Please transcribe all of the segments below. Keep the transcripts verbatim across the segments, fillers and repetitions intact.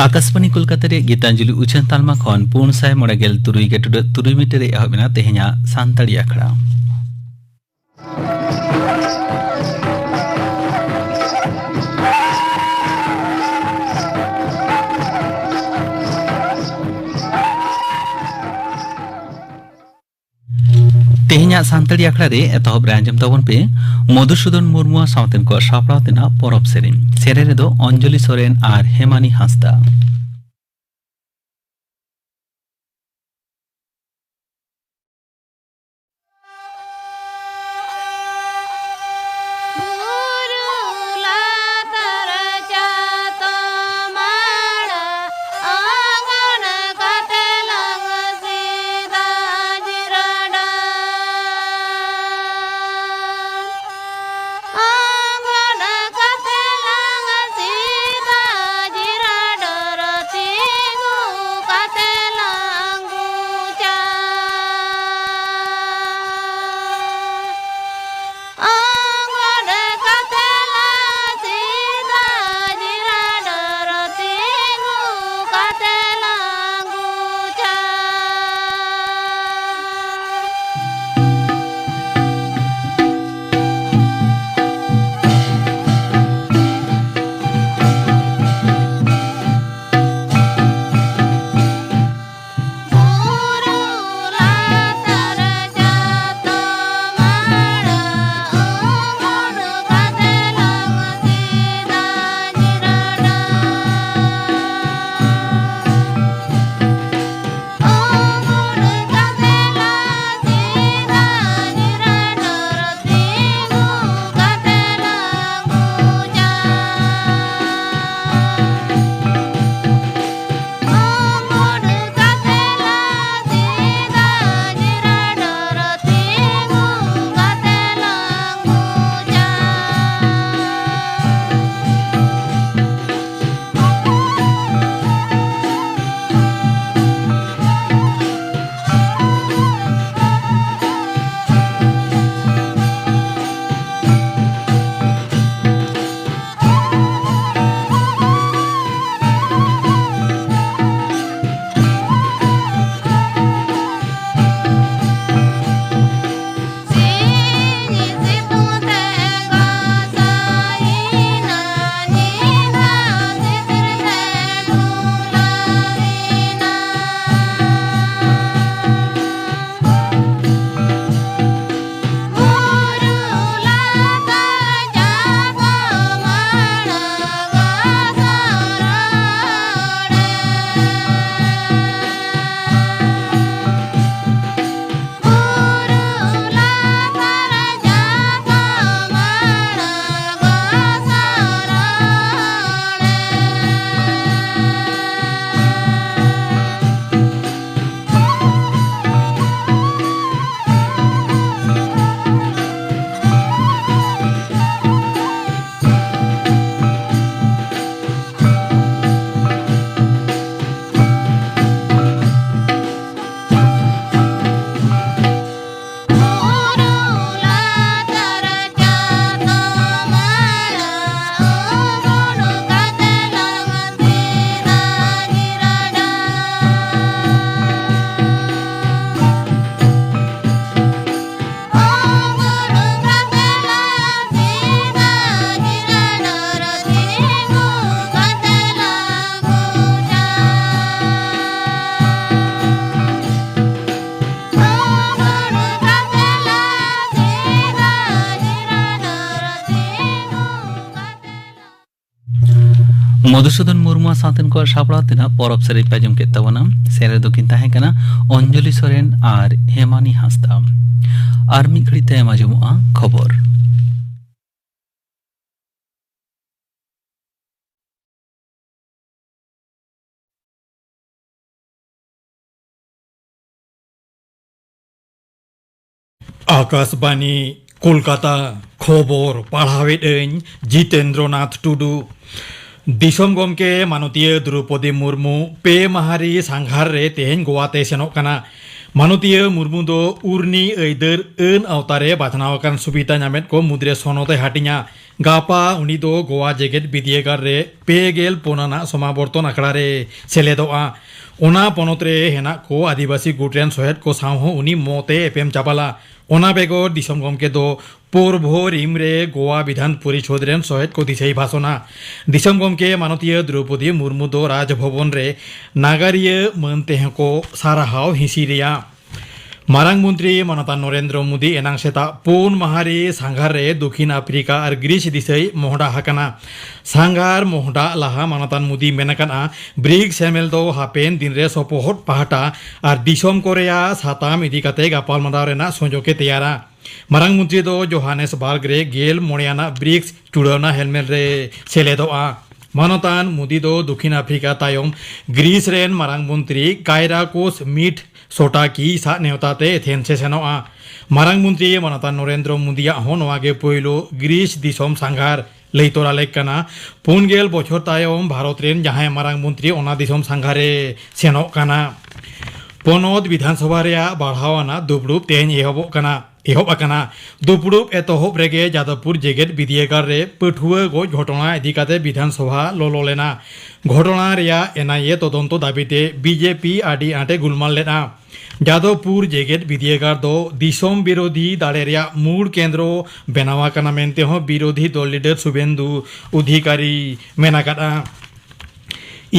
ᱟᱠᱟᱥᱵᱟᱱᱤ ᱠᱳᱞᱠᱟᱛᱟ ᱨᱮᱭᱟᱜ ᱜᱤᱛᱟᱧᱡᱚᱞᱤ ᱩᱪᱷᱟᱹᱱ ᱛᱟᱞᱢᱟ ᱠᱷᱚᱱ ᱯᱩᱱ ᱥᱟᱭ ᱢᱚᱬᱮ ᱜᱮᱞ ᱛᱩᱨᱩᱭ ᱜᱮ ᱴᱩᱰᱟᱹᱜ ᱛᱩᱨᱩᱭ ᱢᱤᱴᱟᱨ ᱨᱮ ᱮᱦᱚᱵ ᱮᱱᱟ ᱛᱮᱦᱮᱧᱟᱜ ᱥᱟᱱᱛᱟᱲᱤ ᱟᱠᱷᱲᱟ᱾ ᱛᱮᱦᱮᱧᱟᱜ ᱥᱟᱱᱛᱟᱲᱤ ᱟᱠᱷᱲᱟ ᱨᱮ ᱮᱛᱚᱦᱚᱵ ᱨᱮ ᱟᱸᱡᱚᱢ ᱛᱟᱵᱚᱱ ᱯᱮ ᱢᱚᱫᱷᱩᱥᱩᱫᱚᱱ ᱢᱩᱨᱢᱩ ᱥᱟᱶᱛᱮᱱ ᱠᱚᱣᱟᱜ ᱥᱟᱯᱲᱟᱣ ᱛᱮᱱᱟᱜ ᱯᱚᱨᱚᱵᱽ ᱥᱮᱨᱮᱧ᱾ ᱥᱮᱨᱮᱧ ᱨᱮᱫᱚ ᱚᱧᱡᱚᱞᱤ ᱥᱚᱨᱮᱱ ᱟᱨ ᱦᱮᱢᱟᱱᱤ ᱦᱟᱸᱥᱫᱟ᱾ ᱢᱚᱫᱷᱩᱥᱩᱫᱚᱱ ᱢᱩᱨᱢᱩ ᱥᱟᱶᱛᱮᱱ ᱠᱚᱣᱟᱜ ᱥᱟᱯᱲᱟᱣ ᱛᱮᱱᱟᱜ ᱯᱚᱨᱚᱵᱽ ᱥᱮᱨᱮᱧ ᱯᱮ ᱟᱸᱡᱚᱢ ᱠᱮᱫ ᱛᱟᱵᱚᱱᱟ᱾ ᱥᱮᱨᱮᱧ ᱨᱮᱫᱚ ᱠᱤᱱ ᱛᱟᱦᱮᱸ ᱠᱟᱱᱟ ᱚᱧᱡᱚᱞᱤ ᱥᱚᱨᱮᱱ ᱟᱨ ᱦᱮᱢᱟᱱᱤ ᱦᱟᱸᱥᱫᱟ᱾ ᱟᱨ ᱢᱤᱫ ᱜᱷᱟᱹᱲᱤᱡ ᱛᱟᱭᱚᱢ ᱟᱸᱡᱚᱢᱚᱜᱼᱟ ᱠᱷᱚᱵᱚᱨ᱾ ᱟᱠᱟᱥᱵᱟᱱᱤ, ᱠᱳᱞᱠᱟᱛᱟ᱾ ᱠᱷᱚᱵᱚᱨ ᱯᱟᱲᱦᱟᱣᱮᱫ ᱟᱹᱧ ᱡᱤᱛᱮᱱᱫᱨᱚᱱᱟᱛᱷ ᱴᱩᱰᱩ᱾ ᱫᱤᱥᱚᱢ ᱜᱚᱢᱠᱮ ᱢᱟᱱᱚᱛᱤᱭᱟᱹ ᱫᱨᱚᱣᱯᱚᱫᱤ ᱢᱩᱨᱢᱩ ᱯᱮ ᱢᱟᱦᱟ ᱨᱤ ᱥᱟᱸᱜᱷᱟᱨ ᱨᱮ ᱛᱮᱦᱮᱧ ᱜᱳᱣᱟ ᱛᱮᱭ ᱥᱮᱱᱚᱜ ᱠᱟᱱᱟ᱾ ᱢᱟᱱᱚᱛᱤᱭᱟᱹ ᱢᱩᱨᱢᱩ ᱫᱚ ᱩᱨᱱᱤ ᱟᱹᱭᱫᱟᱹᱨ ᱟᱹᱱ ᱟᱣᱛᱟ ᱨᱮ ᱵᱟᱪᱷᱱᱟᱣ ᱟᱠᱟᱱ ᱥᱩᱵᱤᱫᱷᱟ ᱧᱟᱢᱮᱫ ᱠᱚ ᱢᱩᱫᱽᱨᱮ ᱥᱚᱱᱚᱛ ᱮ ᱦᱟᱹᱴᱤᱧᱟ᱾ ᱜᱟᱯᱟ ᱩᱱᱤ ᱫᱚ ᱜᱳᱣᱟ ᱡᱮᱜᱮᱛ ᱵᱤᱨᱫᱟᱹᱜᱟᱲ ᱨᱮ ᱯᱮ ᱜᱮᱞ ᱯᱩᱱ ᱟᱱᱟᱜ ᱥᱚᱢᱟᱵᱚᱨᱛᱚᱱ ᱟᱠᱷᱲᱟ ᱨᱮ ᱥᱮᱞᱮᱫᱚᱜᱼᱟ᱾ ᱚᱱᱟ ᱯᱚᱱᱚᱛ ᱨᱮ ᱦᱮᱱᱟᱜ ᱠᱚ ᱟᱹᱫᱤᱵᱟᱹᱥᱤ ᱜᱩᱴ ᱨᱮᱱ ᱥᱚᱦᱮᱫ ᱠᱚ ᱥᱟᱶ ᱦᱚᱸ ᱩᱱᱤ ᱢᱚᱛ ᱮ ᱮᱯᱮᱢ ᱪᱟᱯᱟᱞᱟ᱾ ᱚᱱᱟ ᱵᱮᱜᱚᱨ ᱫᱤᱥᱚᱢ ᱜᱚᱢᱠᱮ ᱫᱚ ᱯᱳᱨᱵᱷᱳᱨᱤᱢ ᱨᱮ ᱜᱳᱣᱟ ᱵᱤᱫᱷᱟᱱ ᱯᱚᱨᱤᱥᱚᱫᱽ ᱨᱮᱱ ᱥᱚᱦᱮᱫ ᱠᱚ ᱫᱤᱥᱟᱹᱭ ᱵᱷᱟᱥᱚᱱᱟ᱾ ᱫᱤᱥᱚᱢ ᱜᱚᱢᱠᱮ ᱢᱟᱱᱚᱛᱤᱭᱟᱹ ᱫᱨᱚᱣᱯᱚᱫᱤ ᱢᱩᱨᱢᱩ ᱫᱚ ᱨᱟᱡᱽᱵᱷᱚᱵᱚᱱ ᱨᱮ ᱱᱟᱜᱟᱨᱤᱭᱟᱹ ᱢᱟᱹᱱ ᱛᱮᱦᱚᱸ ᱠᱚ ᱥᱟᱨᱦᱟᱣ ᱦᱤᱸᱥᱤᱨᱮᱭᱟ᱾ ᱢᱟᱨᱟᱝ ᱢᱚᱱᱛᱨᱤ ᱢᱟᱱᱚᱛᱟᱱ ᱱᱚᱨᱮᱱᱫᱨᱚ ᱢᱳᱫᱤ ᱮᱱᱟᱝ ᱥᱮᱛᱟᱜ ᱯᱩᱱ ᱢᱟᱦᱟ ᱨᱮ ᱥᱟᱸᱜᱷᱟᱨ ᱨᱮ ᱫᱚᱠᱷᱤᱱ ᱟᱯᱷᱨᱤᱠᱟ ᱟᱨ ᱜᱨᱤᱥ ᱫᱤᱥᱟᱹᱭ ᱢᱚᱦᱰᱟ ᱟᱠᱟᱱᱟ᱾ ᱥᱟᱸᱜᱷᱟᱨ ᱢᱚᱦᱰᱟ ᱞᱟᱦᱟ ᱢᱟᱱᱚᱛᱟᱱ ᱢᱳᱫᱤ ᱢᱮᱱ ᱟᱠᱟᱫᱼᱟ, ᱵᱨᱤᱠᱥ ᱥᱮᱢᱮᱞ ᱫᱚ ᱦᱟᱯᱮᱱ ᱫᱤᱱ ᱨᱮ ᱥᱚᱯᱚᱦᱚᱫ ᱯᱟᱦᱴᱟ ᱟᱨ ᱫᱤᱥᱚᱢ ᱠᱚ ᱨᱮᱭᱟᱜ ᱥᱟᱛᱟᱢ ᱤᱫᱤ ᱠᱟᱛᱮ ᱜᱟᱯᱟᱞᱢᱟᱨᱟᱣ ᱨᱮᱱᱟᱜ ᱥᱩᱡᱳᱜᱽ ᱮ ᱛᱮᱭᱟᱨᱟ᱾ ᱢᱟᱨᱟᱝ ᱢᱚᱱᱛᱨᱤ ᱫᱚ ᱡᱳᱦᱟᱱᱮᱥᱵᱟᱨᱜᱽ ᱨᱮ ᱜᱮᱞ ᱢᱚᱬᱮ ᱟᱱᱟᱜ ᱵᱨᱤᱠᱥ ᱪᱩᱲᱟᱹᱣᱱᱟ ᱦᱮᱞᱢᱮᱞ ᱨᱮ ᱥᱮᱞᱮᱫᱚᱜᱼᱟ᱾ ᱢᱟᱱᱚᱛᱟᱱ ᱢᱳᱫᱤ ᱫᱚ ᱫᱚᱠᱷᱤᱱ ᱟᱯᱷᱨᱤᱠᱟ ᱛᱟᱭᱚᱢ ᱜᱨᱤᱥ ᱨᱮᱱ ᱢᱟᱨᱟᱝ ᱢᱚᱱᱛᱨᱤ ᱠᱟᱭᱨᱟᱠᱳᱥ ᱢᱤᱴ ᱥᱳᱴᱟᱠᱤ ᱥᱟᱜ ᱱᱮᱣᱛᱟ ᱛᱮ ᱮᱛᱷᱮᱱᱥ ᱮ ᱥᱮᱱᱚᱜᱼᱟ᱾ ᱢᱟᱨᱟᱝ ᱢᱚᱱᱛᱨᱤ ᱢᱟᱱᱚᱛᱟᱱ ᱱᱚᱨᱮᱱᱫᱨᱚ ᱢᱳᱫᱤᱭᱟᱜ ᱦᱚᱸ ᱱᱚᱣᱟ ᱜᱮ ᱯᱳᱭᱞᱳ ᱜᱨᱤᱥ ᱫᱤᱥᱚᱢ ᱥᱟᱸᱜᱷᱟᱨ᱾ ᱞᱟᱹᱭ ᱛᱚᱨᱟ ᱞᱮᱠ ᱠᱟᱱᱟ, ᱯᱩᱱ ᱜᱮᱞ ᱵᱚᱪᱷᱚᱨ ᱛᱟᱭᱚᱢ ᱵᱷᱟᱨᱚᱛ ᱨᱮᱱ ᱡᱟᱦᱟᱸᱭ ᱢᱟᱨᱟᱝ ᱢᱚᱱᱛᱨᱤ ᱚᱱᱟ ᱫᱤᱥᱚᱢ ᱥᱟᱸᱜᱷᱟᱨ ᱮ ᱥᱮᱱᱚᱜ ᱠᱟᱱᱟ᱾ ᱯᱚᱱᱚᱛ ᱵᱤᱫᱷᱟᱱ ᱥᱚᱵᱷᱟ ᱨᱮᱭᱟᱜ ᱵᱟᱲᱦᱟᱣ ᱟᱱᱟᱜ ᱫᱩᱯᱲᱩᱵ ᱛᱮᱦᱮᱧ ᱮᱦᱚᱵᱚᱜ ᱠᱟᱱᱟ᱾ ᱮᱦᱚᱵ ᱟᱠᱟᱱᱟ᱾ ᱫᱩᱯᱲᱩᱵ ᱮᱛᱚᱦᱚᱵ ᱨᱮᱜᱮ ᱡᱟᱫᱚᱵᱯᱩᱨ ᱡᱮᱜᱮᱛ ᱵᱤᱨᱫᱟᱹᱜᱟᱲ ᱨᱮ ᱯᱟᱹᱴᱷᱩᱣᱟᱹ ᱜᱚᱡ ᱜᱷᱚᱴᱚᱱᱟ ᱤᱫᱤ ᱠᱟᱛᱮ ᱵᱤᱫᱷᱟᱱ ᱥᱚᱵᱷᱟ ᱞᱚᱞᱚ ᱞᱮᱱᱟ᱾ ᱜᱷᱚᱴᱚᱱᱟ ᱨᱮᱭᱟᱜ ᱮᱱ ᱟᱭ ᱮ ᱛᱚᱫᱚᱱᱛᱚ ᱫᱟᱹᱵᱤ ᱛᱮ ᱵᱤ ᱡᱮ ᱯᱤ ᱟᱹᱰᱤ ᱟᱸᱴ ᱮ ᱜᱩᱞᱢᱟᱞ ᱞᱮᱫᱼᱟ᱾ ᱡᱟᱫᱚᱵᱯᱩᱨ ᱡᱮᱜᱮᱛ ᱵᱤᱨᱫᱟᱹᱜᱟᱲ ᱫᱚ ᱫᱤᱥᱚᱢ ᱵᱤᱨᱳᱫᱷᱤ ᱫᱟᱲᱮ ᱨᱮᱭᱟᱜ ᱢᱩᱲ ᱠᱮᱱᱫᱨᱚ ᱵᱮᱱᱟᱣ ᱟᱠᱟᱱᱟ ᱢᱮᱱᱛᱮ ᱦᱚᱸ ᱵᱤᱨᱳᱫᱷᱤ ᱫᱚᱞ ᱞᱤᱰᱟᱨ ᱥᱩᱵᱷᱮᱱᱫᱩ ᱚᱫᱷᱤᱠᱟᱨᱤ ᱢᱮᱱ ᱟᱠᱟᱫᱼᱟ᱾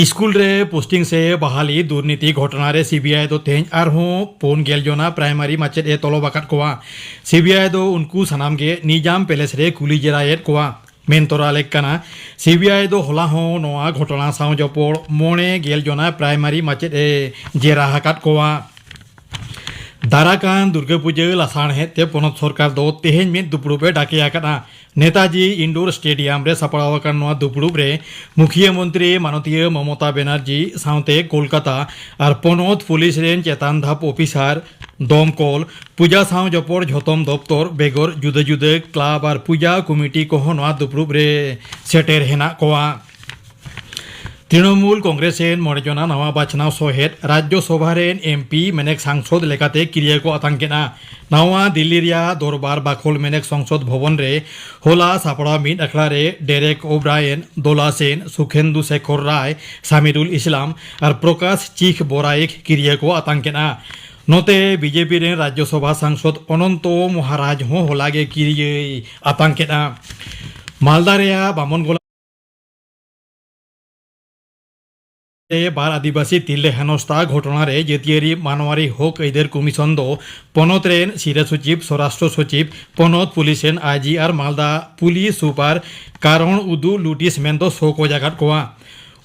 ᱥᱠᱩᱞ ᱨᱮ ᱯᱳᱥᱴᱤᱝ ᱥᱮ ᱵᱟᱦᱟᱞᱤ ᱫᱩᱨᱱᱤᱛᱤ ᱜᱷᱚᱴᱚᱱᱟ ᱨᱮ ᱥᱤ ᱵᱤ ᱟᱭ ᱫᱚ ᱛᱮᱦᱮᱧ ᱟᱨᱦᱚᱸ ᱯᱩᱱ ᱜᱮᱞ ᱡᱚᱱᱟ ᱯᱨᱟᱭᱢᱟᱨᱤ ᱢᱟᱪᱮᱫ ᱮ ᱛᱚᱞᱚᱵ ᱟᱠᱟᱫ ᱠᱚᱣᱟ᱾ ᱥᱤ ᱵᱤ ᱟᱭ ᱫᱚ ᱩᱱᱠᱩ ᱥᱟᱱᱟᱢ ᱜᱮ ᱱᱤᱡᱟᱢ ᱯᱮᱞᱮᱥ ᱨᱮ ᱠᱩᱞᱤ ᱡᱮᱨᱟᱭᱮᱫ ᱠᱚᱣᱟ᱾ ᱢᱮᱱ ᱛᱚᱨᱟ ᱞᱮᱠ ᱠᱟᱱᱟ᱾ ᱥᱤᱵᱤᱟᱭ ᱫᱚ ᱦᱚᱞᱟ ᱦᱚᱸ ᱱᱚᱣᱟ ᱜᱷᱚᱴᱚᱱᱟ ᱥᱟᱶ ᱡᱚᱯᱚᱲ ᱢᱚᱬᱮ ᱜᱮᱞ ᱡᱚᱱᱟ ᱯᱨᱟᱭᱢᱟᱨᱤ ᱢᱟᱪᱮᱫ ᱮ ᱡᱮᱨᱟ ᱟᱠᱟᱫ ᱠᱚᱣᱟ᱾ ᱫᱟᱨᱟᱠᱟᱱ ᱫᱩᱨᱜᱟᱹ ᱯᱩᱡᱟᱹ ᱞᱟᱥᱟᱲᱦᱮᱫ ᱛᱮ ᱯᱚᱱᱚᱛ ᱥᱚᱨᱠᱟᱨ ᱫᱚ ᱛᱮᱦᱮᱧ ᱢᱤᱫ ᱫᱩᱯᱲᱩᱵ ᱮ ᱰᱟᱠᱮ ᱟᱠᱟᱫᱼᱟ᱾ ᱱᱮᱛᱟᱡᱤ ᱤᱱᱰᱳᱨ ᱥᱴᱮᱰᱤᱭᱟᱢ ᱨᱮ ᱥᱟᱯᱲᱟᱣ ᱟᱠᱟᱱ ᱱᱚᱣᱟ ᱫᱩᱯᱲᱩᱵ ᱨᱮ ᱢᱩᱠᱷᱤᱭᱟᱹ ᱢᱚᱱᱛᱨᱤ ᱢᱟᱱᱚᱛᱤᱭᱟᱹ ᱢᱚᱢᱚᱛᱟ ᱵᱮᱱᱟᱨᱡᱤ ᱥᱟᱶᱛᱮ ᱠᱳᱞᱠᱟᱛᱟ ᱟᱨ ᱯᱚᱱᱚᱛ ᱯᱩᱞᱤᱥ ᱨᱮᱱ ᱪᱮᱛᱟᱱ ᱫᱷᱟᱯ ᱚᱯᱷᱤᱥᱟᱨ, ᱫᱚᱢᱠᱚᱞ, ᱯᱩᱡᱟ ᱥᱟᱶ ᱡᱚᱯᱚᱲ ᱡᱷᱚᱛᱚᱢ ᱫᱚᱯᱛᱚᱨ ᱵᱮᱜᱚᱨ ᱡᱩᱫᱟᱹ ᱡᱩᱫᱟᱹ ᱠᱞᱟᱵᱽ ᱟᱨ ᱯᱩᱡᱟ ᱠᱚᱢᱤᱴᱤ ᱠᱚᱦᱚᱸ ᱱᱚᱣᱟ ᱫᱩᱯᱲᱩᱵ ᱨᱮ ᱥᱮᱴᱮᱨ ᱦᱮᱱᱟᱜ ᱠᱚᱣᱟ᱾ ᱛᱨᱤᱱᱚᱢᱩᱞ ᱠᱚᱝᱜᱨᱮᱥ ᱨᱮᱱ ᱢᱚᱬᱮ ᱡᱚᱱᱟ ᱱᱟᱣᱟ ᱵᱟᱪᱷᱱᱟᱣ ᱥᱚᱦᱮᱫ ᱨᱟᱡᱽᱡᱚ ᱥᱚᱵᱷᱟ ᱨᱮᱱ ᱮᱢᱯᱤ ᱢᱮᱱᱮᱠ ᱥᱟᱝᱥᱚᱫ ᱞᱮᱠᱟᱛᱮ ᱠᱤᱨᱤᱭᱟᱹ ᱠᱚ ᱟᱛᱟᱝ ᱠᱮᱫᱼᱟ᱾ ᱱᱟᱣᱟ ᱫᱤᱞᱞᱤ ᱨᱮᱭᱟᱜ ᱫᱚᱨᱵᱟᱨ ᱵᱟᱠᱷᱳᱞ ᱢᱮᱱᱮᱠ ᱥᱚᱝᱥᱚᱫ ᱵᱷᱚᱵᱚᱱ ᱨᱮ ᱦᱚᱞᱟ ᱥᱟᱯᱲᱟᱣ ᱢᱤᱫ ᱟᱠᱷᱲᱟ ᱨᱮ ᱰᱮᱨᱮᱠ ᱳᱵᱨᱟᱭᱮᱱ, ᱫᱳᱞᱟ ᱥᱮᱱ, ᱥᱩᱠᱷᱮᱱᱫᱩ ᱥᱮᱠᱷᱚᱨ ᱨᱟᱭ, ᱥᱟᱢᱤᱨᱩᱞ ᱤᱥᱞᱟᱢ ᱟᱨ ᱯᱨᱚᱠᱟᱥ ᱪᱤᱠ ᱵᱚᱨᱟᱭᱮᱠ ᱠᱤᱨᱤᱭᱟᱹ ᱠᱚ ᱟᱛᱟᱝ ᱠᱮᱫᱼᱟ᱾ ᱱᱚᱛᱮ ᱵᱤᱡᱮᱯᱤ ᱨᱮᱱ ᱨᱟᱡᱽᱡᱚ ᱥᱚᱵᱷᱟ ᱥᱟᱝᱥᱚᱫ ᱚᱱᱚᱱᱛᱚ ᱢᱚᱦᱟᱨᱟᱡᱽ ᱦᱚᱸ ᱦᱚᱞᱟ ᱜᱮ ᱠᱤᱨᱤᱭᱟᱹᱭ ᱟᱛᱟᱝ ᱠᱮᱫᱼᱟ᱾ ᱢᱟᱞᱫᱟ ᱨᱮᱭᱟᱜ ᱵᱟᱢᱚᱱᱜᱳᱞᱟ ᱨᱮ ᱵᱟᱨ ᱟᱹᱫᱤᱵᱟᱹᱥᱤ ᱛᱤᱨᱞᱟᱹ ᱦᱮᱱᱚᱥᱛᱟ ᱜᱷᱚᱴᱚᱱᱟ ᱨᱮ ᱡᱟᱹᱛᱤᱭᱟᱹᱨᱤ ᱢᱟᱱᱣᱟᱨᱤ ᱦᱚᱠ ᱟᱹᱭᱫᱟᱹᱨ ᱠᱚᱢᱤᱥᱚᱱ ᱫᱚ ᱯᱚᱱᱚᱛ ᱨᱮᱱ ᱥᱤᱨᱟᱹ ᱥᱚᱪᱤᱵᱽ, ᱥᱚᱨᱟᱥᱴᱨᱚ ᱥᱚᱪᱤᱵᱽ, ᱯᱚᱱᱚᱛ ᱯᱩᱞᱤᱥ ᱨᱮᱱ ᱟᱭᱡᱤ ᱟᱨ ᱢᱟᱞᱫᱟ ᱯᱩᱞᱤᱥ ᱥᱩᱯᱟᱨ ᱠᱟᱨᱚᱱ ᱩᱫᱩᱜ ᱱᱳᱴᱤᱥ ᱢᱮᱱᱫᱚ ᱥᱳ ᱠᱚ ᱡᱟᱠᱟᱫ ᱠᱚᱣᱟ᱾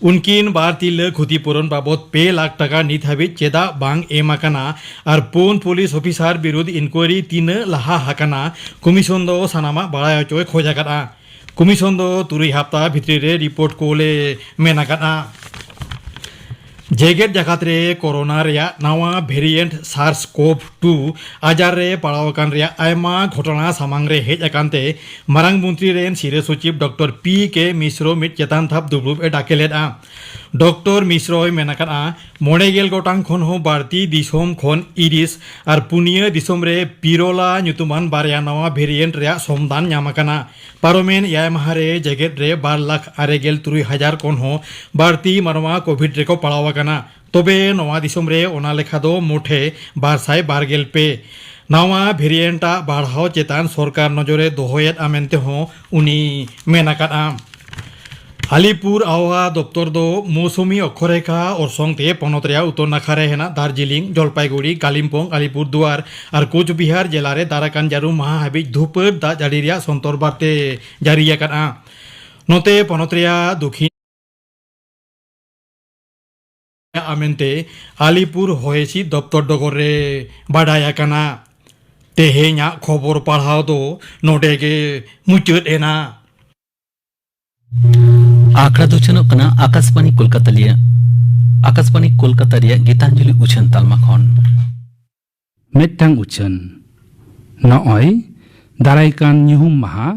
ᱩᱱᱠᱤᱱ ᱵᱟᱨ ᱛᱤᱨᱞᱟᱹ ᱠᱷᱚᱛᱤ ᱯᱩᱨᱚᱱ ᱵᱟᱵᱚᱫ ᱯᱮ ᱞᱟᱠᱷ ᱴᱟᱠᱟ ᱱᱤᱛ ᱦᱟᱹᱵᱤᱡ ᱪᱮᱫᱟᱜ ᱵᱟᱝ ᱮᱢ ᱟᱠᱟᱱᱟ ᱟᱨ ᱯᱩᱱ ᱯᱩᱞᱤᱥ ᱚᱯᱷᱤᱥᱟᱨ ᱵᱤᱨᱩᱫᱷ ᱤᱱᱠᱩᱭᱟᱨᱤ ᱛᱤᱱᱟᱹᱜ ᱞᱟᱦᱟ ᱟᱠᱟᱱᱟ, ᱠᱚᱢᱤᱥᱚᱱ ᱫᱚ ᱥᱟᱱᱟᱢᱟᱜ ᱵᱟᱲᱟᱭ ᱦᱚᱪᱚᱭ ᱠᱷᱚᱡ ᱟᱠᱟᱫᱼᱟ᱾ ᱠᱚᱢᱤᱥᱚᱱ ᱫᱚ ᱛᱩᱨᱩᱭ ᱦᱟᱯᱛᱟ ᱵᱷᱤᱛᱨᱤ ᱨᱮ ᱨᱤᱯᱳᱨᱴ ᱠᱳᱞᱮ ᱢᱮᱱ ᱟᱠᱟᱫᱼᱟ᱾ ᱡᱮᱜᱮᱛ ᱡᱟᱠᱟᱛ ᱨᱮ ᱠᱳᱨᱳᱱᱟ ᱨᱮᱭᱟᱜ ᱱᱟᱣᱟ ᱵᱷᱮᱨᱤᱭᱮᱱᱴ ᱥᱟᱨᱥ ᱠᱳᱵᱷ ᱴᱩ ᱟᱡᱟᱨ ᱨᱮ ᱯᱟᱲᱟᱣ ᱟᱠᱟᱱ ᱨᱮᱭᱟᱜ ᱟᱭᱢᱟ ᱜᱷᱚᱴᱚᱱᱟ ᱥᱟᱢᱟᱝ ᱨᱮ ᱦᱮᱡ ᱟᱠᱟᱱ ᱛᱮ ᱢᱟᱨᱟᱝ ᱢᱚᱱᱛᱨᱤ ᱨᱮᱱ ᱥᱤᱨᱟᱹ ᱥᱚᱪᱤᱵᱽ ᱰᱚᱠᱴᱚᱨ ᱯᱤ ᱠᱮ ᱢᱤᱥᱨᱚ ᱢᱤᱫ ᱪᱮᱛᱟᱱ ᱫᱷᱟᱯ ᱫᱩᱯᱲᱩᱵ ᱮ ᱰᱟᱠᱮ ᱞᱮᱫᱼᱟ᱾ ᱰᱚᱠᱴᱚᱨ ᱢᱤᱥᱨᱚᱭ ᱢᱮᱱ ᱟᱠᱟᱫᱼᱟ, ᱢᱚᱬᱮ ᱜᱮᱞ ᱜᱚᱴᱟᱝ ᱠᱷᱚᱱ ᱦᱚᱸ ᱵᱟᱹᱲᱛᱤ ᱫᱤᱥᱚᱢ ᱠᱷᱚᱱ ᱤᱨᱤᱥ ᱟᱨ ᱯᱩᱱᱭᱟᱹ ᱫᱤᱥᱚᱢ ᱨᱮ ᱯᱤᱨᱳᱞᱟ ᱧᱩᱛᱩᱢᱟᱱ ᱵᱟᱨᱭᱟ ᱱᱟᱣᱟ ᱵᱷᱮᱨᱤᱭᱮᱱᱴ ᱨᱮᱭᱟᱜ ᱥᱚᱢᱫᱟᱱ ᱧᱟᱢ ᱟᱠᱟᱱᱟ᱾ ᱯᱟᱨᱚᱢᱮᱱ ᱮᱭᱟᱭ ᱢᱟᱦᱟ ᱨᱮ ᱡᱮᱜᱮᱛ ᱨᱮ ᱵᱟᱨ ᱞᱟᱠᱷ ᱟᱨᱮ ᱜᱮᱞ ᱛᱩᱨᱩᱭ ᱦᱟᱡᱟᱨ ᱠᱷᱚᱱ ᱦᱚᱸ ᱵᱟᱹᱲᱛᱤ ᱢᱟᱱᱣᱟ ᱠᱳᱵᱷᱤᱰ ᱨᱮᱠᱚ ᱯᱟᱲᱟᱣ ᱟᱠᱟᱱᱟ᱾ ᱛᱚᱵᱮ ᱱᱚᱣᱟ ᱫᱤᱥᱚᱢ ᱨᱮ ᱚᱱᱟ ᱞᱮᱠᱷᱟ ᱫᱚ ᱢᱳᱴᱷᱮ ᱵᱟᱨ ᱥᱟᱭ ᱵᱟᱨ ᱜᱮᱞ ᱯᱮ᱾ ᱱᱟᱣᱟ ᱵᱷᱮᱨᱤᱭᱮᱱᱴ ᱟᱜ ᱵᱟᱲᱦᱟᱣ ᱪᱮᱛᱟᱱ ᱥᱚᱨᱠᱟᱨ ᱱᱚᱡᱚᱨᱮ ᱫᱚᱦᱚᱭᱮᱫᱼᱟ ᱢᱮᱱᱛᱮ ᱦᱚᱸ ᱩᱱᱤ ᱢᱮᱱ ᱟᱠᱟᱫᱼᱟ᱾ ᱟᱞᱤᱯᱩᱨ ᱟᱵᱚᱦᱟᱣᱟ ᱫᱚᱯᱛᱚᱨ ᱫᱚ ᱢᱳᱣᱥᱩᱢᱤ ᱚᱠᱠᱷᱚᱨᱮᱠᱷᱟ ᱚᱨᱥᱚᱝ ᱛᱮ ᱯᱚᱱᱚᱛ ᱨᱮᱭᱟᱜ ᱩᱛᱛᱚᱨ ᱱᱟᱠᱷᱟ ᱨᱮ ᱦᱮᱱᱟᱜ ᱫᱟᱨᱡᱤᱞᱤᱝ, ᱡᱚᱞᱯᱟᱭᱜᱩᱲᱤ, ᱠᱟᱞᱤᱢᱯᱚᱝ, ᱟᱞᱤᱯᱩᱨ ᱫᱩᱣᱟᱨ ᱟᱨ ᱠᱳᱪᱵᱤᱦᱟᱨ ᱡᱮᱞᱟ ᱨᱮ ᱫᱟᱨᱟᱠᱟᱱ ᱡᱟᱹᱨᱩᱢ ᱢᱟᱦᱟ ᱦᱟᱹᱵᱤᱡ ᱫᱷᱩᱯᱟᱹᱲ ᱫᱟᱜ ᱡᱟᱹᱲᱤ ᱨᱮᱭᱟᱜ ᱥᱚᱱᱛᱚᱨ ᱵᱟᱨᱛᱮ ᱡᱟᱹᱨᱤ ᱟᱠᱟᱫᱼᱟ᱾ ᱱᱚᱛᱮ ᱯᱚᱱᱚᱛ ᱨᱮᱭᱟᱜ ᱫᱚᱠᱷᱤᱱ ᱢᱮᱱᱟᱜᱼᱟ ᱢᱮᱱᱛᱮ ᱟᱞᱤᱯᱩᱨ ᱦᱚᱭ ᱦᱤᱸᱥᱤᱫ ᱫᱚᱯᱛᱚᱨ ᱰᱚᱜᱚᱨ ᱨᱮ ᱵᱟᱰᱟᱭ ᱟᱠᱟᱱᱟ᱾ ᱛᱮᱦᱮᱧᱟᱜ ᱠᱷᱚᱵᱚᱨ ᱯᱟᱲᱦᱟᱣ ᱫᱚ ᱱᱚᱰᱮ ᱜᱮ ᱢᱩᱪᱟᱹᱫ ᱮᱱᱟ᱾ ᱟᱠᱷᱲᱟ ᱫᱚ ᱩᱪᱷᱟᱹᱱᱚᱜ ᱠᱟᱱᱟ ᱟᱠᱟᱥᱵᱟᱬᱤ ᱠᱳᱞᱠᱟᱛᱟ ᱨᱮᱭᱟᱜ, ᱟᱠᱟᱥᱵᱟᱬᱤ ᱠᱳᱞᱠᱟᱛᱟ ᱨᱮᱭᱟᱜ ᱜᱤᱛᱟᱧᱡᱚᱞᱤ ᱩᱪᱷᱟᱹᱱ ᱛᱟᱞᱢᱟ ᱠᱷᱚᱱ᱾ ᱢᱤᱫᱴᱟᱝ ᱩᱪᱷᱟᱹᱱ᱾ ᱱᱚᱜᱼᱚᱭ ᱫᱟᱨᱟᱭ ᱠᱟᱱ ᱧᱩᱦᱩᱢ ᱢᱟᱦᱟ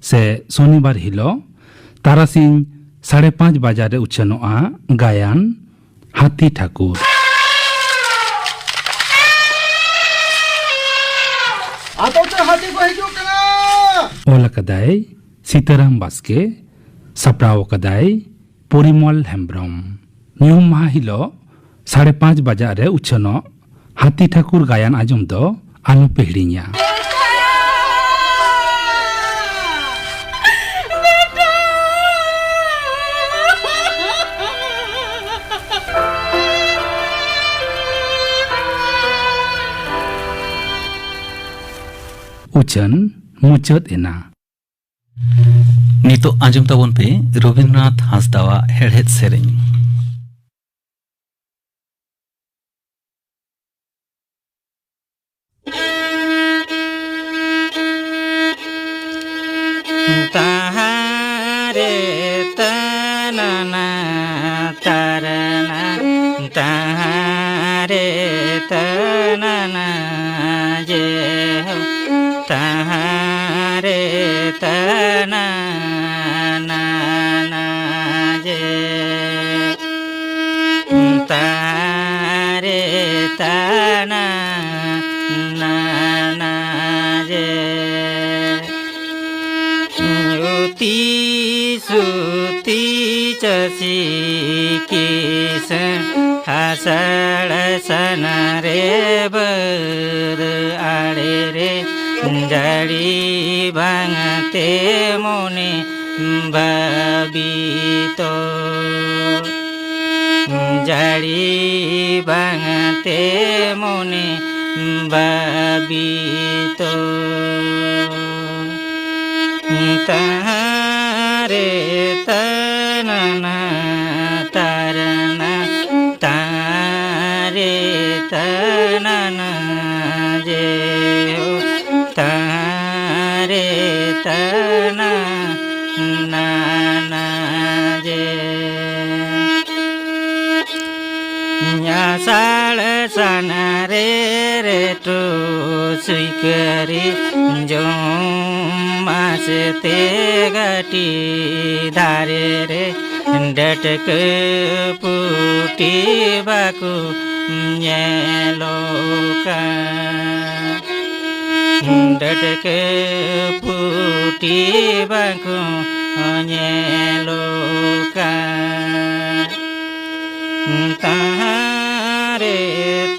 ᱥᱮ ᱥᱚᱱᱤᱵᱟᱨ ᱦᱤᱞᱳᱜ ᱛᱟᱨᱟᱥᱤᱧ ᱥᱟᱲᱮ ᱯᱟᱸᱪ ᱵᱟᱡᱟᱨ ᱨᱮ ᱩᱪᱷᱟᱹᱱᱚᱜᱼᱟ ᱜᱟᱭᱟᱱ ᱦᱟᱹᱛᱤ ᱴᱷᱟᱹᱠᱩᱨ᱾ ᱟᱫᱚ ᱪᱮᱫ ᱦᱟᱹᱛᱤ ᱠᱚ ᱦᱤᱡᱩᱜ ᱠᱟᱱᱟ? ᱚᱞ ᱟᱠᱟᱫᱟᱭ ᱥᱤᱛᱟᱨᱟᱢ ᱵᱟᱥᱠᱮ, ᱥᱟᱯᱲᱟᱣ ᱟᱠᱟᱫᱟᱭ ᱯᱚᱨᱤᱢᱚᱞ ᱦᱮᱢᱵᱽᱨᱚᱢ᱾ ᱧᱩᱦᱩᱢ ᱢᱟᱦᱟ ᱦᱤᱞᱳᱜ ᱥᱟᱲᱮ ᱯᱟᱸᱪ ᱵᱟᱡᱟᱜ ᱨᱮ ᱩᱪᱷᱟᱹᱱᱚᱜ ᱦᱟᱹᱛᱤ ᱴᱷᱟᱹᱠᱩᱨ ᱜᱟᱭᱟᱱ ᱟᱸᱡᱚᱢ ᱫᱚ ᱟᱞᱚᱯᱮ ᱦᱤᱲᱤᱧᱟ᱾ ᱩᱪᱷᱟᱹᱱ ᱢᱩᱪᱟᱹᱫ ᱮᱱᱟ᱾ ᱱᱤᱛᱚᱜ ᱟᱸᱡᱚᱢ ᱛᱟᱵᱚᱱ ᱯᱮ ᱨᱚᱵᱤᱱᱫᱨᱚᱱᱟᱛᱷ ᱦᱟᱸᱥᱫᱟᱣᱟᱜ ᱦᱮᱲᱦᱮᱫ ᱥᱮᱨᱮᱧ᱾ ᱛᱟᱦᱟᱨᱮ ᱛᱟᱱᱟᱱᱟ ᱛᱟᱨᱟᱱᱟ, ᱛᱟᱦᱟᱨᱮ ᱛᱟᱱᱟᱱᱟ ᱡᱮ ᱦᱳ, ᱛᱟᱦᱟᱨᱮ ᱛᱟᱱᱟᱱᱟ ᱡᱮ᱾ ᱛᱟᱨᱮ ᱛᱟᱱᱟ ᱱᱟᱱᱟ ᱡᱮ᱾ ᱩᱛᱤ ᱥᱩᱛᱤ ᱪᱟᱹᱥᱤ ᱠᱤᱥᱟᱹᱬ ᱦᱟᱥᱟᱲ ᱥᱟᱱᱟ ᱨᱮ ᱵᱟᱹᱫᱽ ᱟᱲᱮ ᱨᱮ ᱡᱟᱹᱲᱤ ᱵᱟᱝ ᱛᱮ ᱢᱚᱱᱮ ᱵᱟᱵᱤᱛᱚ᱾ ᱡᱟᱹᱲᱤ ᱵᱟᱝᱛᱮ ᱢᱚᱱᱮ ᱵᱟᱵᱤᱛᱚ᱾ ᱛᱟᱦᱟᱨᱮ ᱛᱟᱱᱟᱱᱟ ᱛᱟᱨᱟᱱᱟ, ᱛᱟᱦᱟᱨᱮ ᱛᱟᱱᱟᱱᱟ ᱡᱮ ᱦᱳ, ᱛᱟᱦᱟᱨᱮ ᱛᱟᱱᱟ ᱱᱟᱱᱟ ᱡᱮ᱾ ᱧᱟᱥᱟᱲ ᱥᱟᱱᱟᱨᱮ ᱨᱮᱴᱚ ᱥᱩᱭᱠᱟᱹᱨᱤ ᱡᱚᱢ ᱢᱟᱥᱮᱛᱮ ᱜᱟᱹᱴᱤ ᱫᱷᱟᱨᱮ ᱨᱮ ᱰᱟᱹᱴᱠᱟᱹ ᱯᱩᱴᱤ ᱵᱟᱠᱚ ᱧᱮᱞᱚᱜ ᱠᱟᱱ᱾ ᱰᱟᱹᱴᱠᱟᱹ ᱯᱩᱴᱤ ᱵᱟᱠᱚ ᱧᱮᱞᱚᱜ ᱠᱟᱱ᱾ ᱛᱟᱦᱟᱨᱮ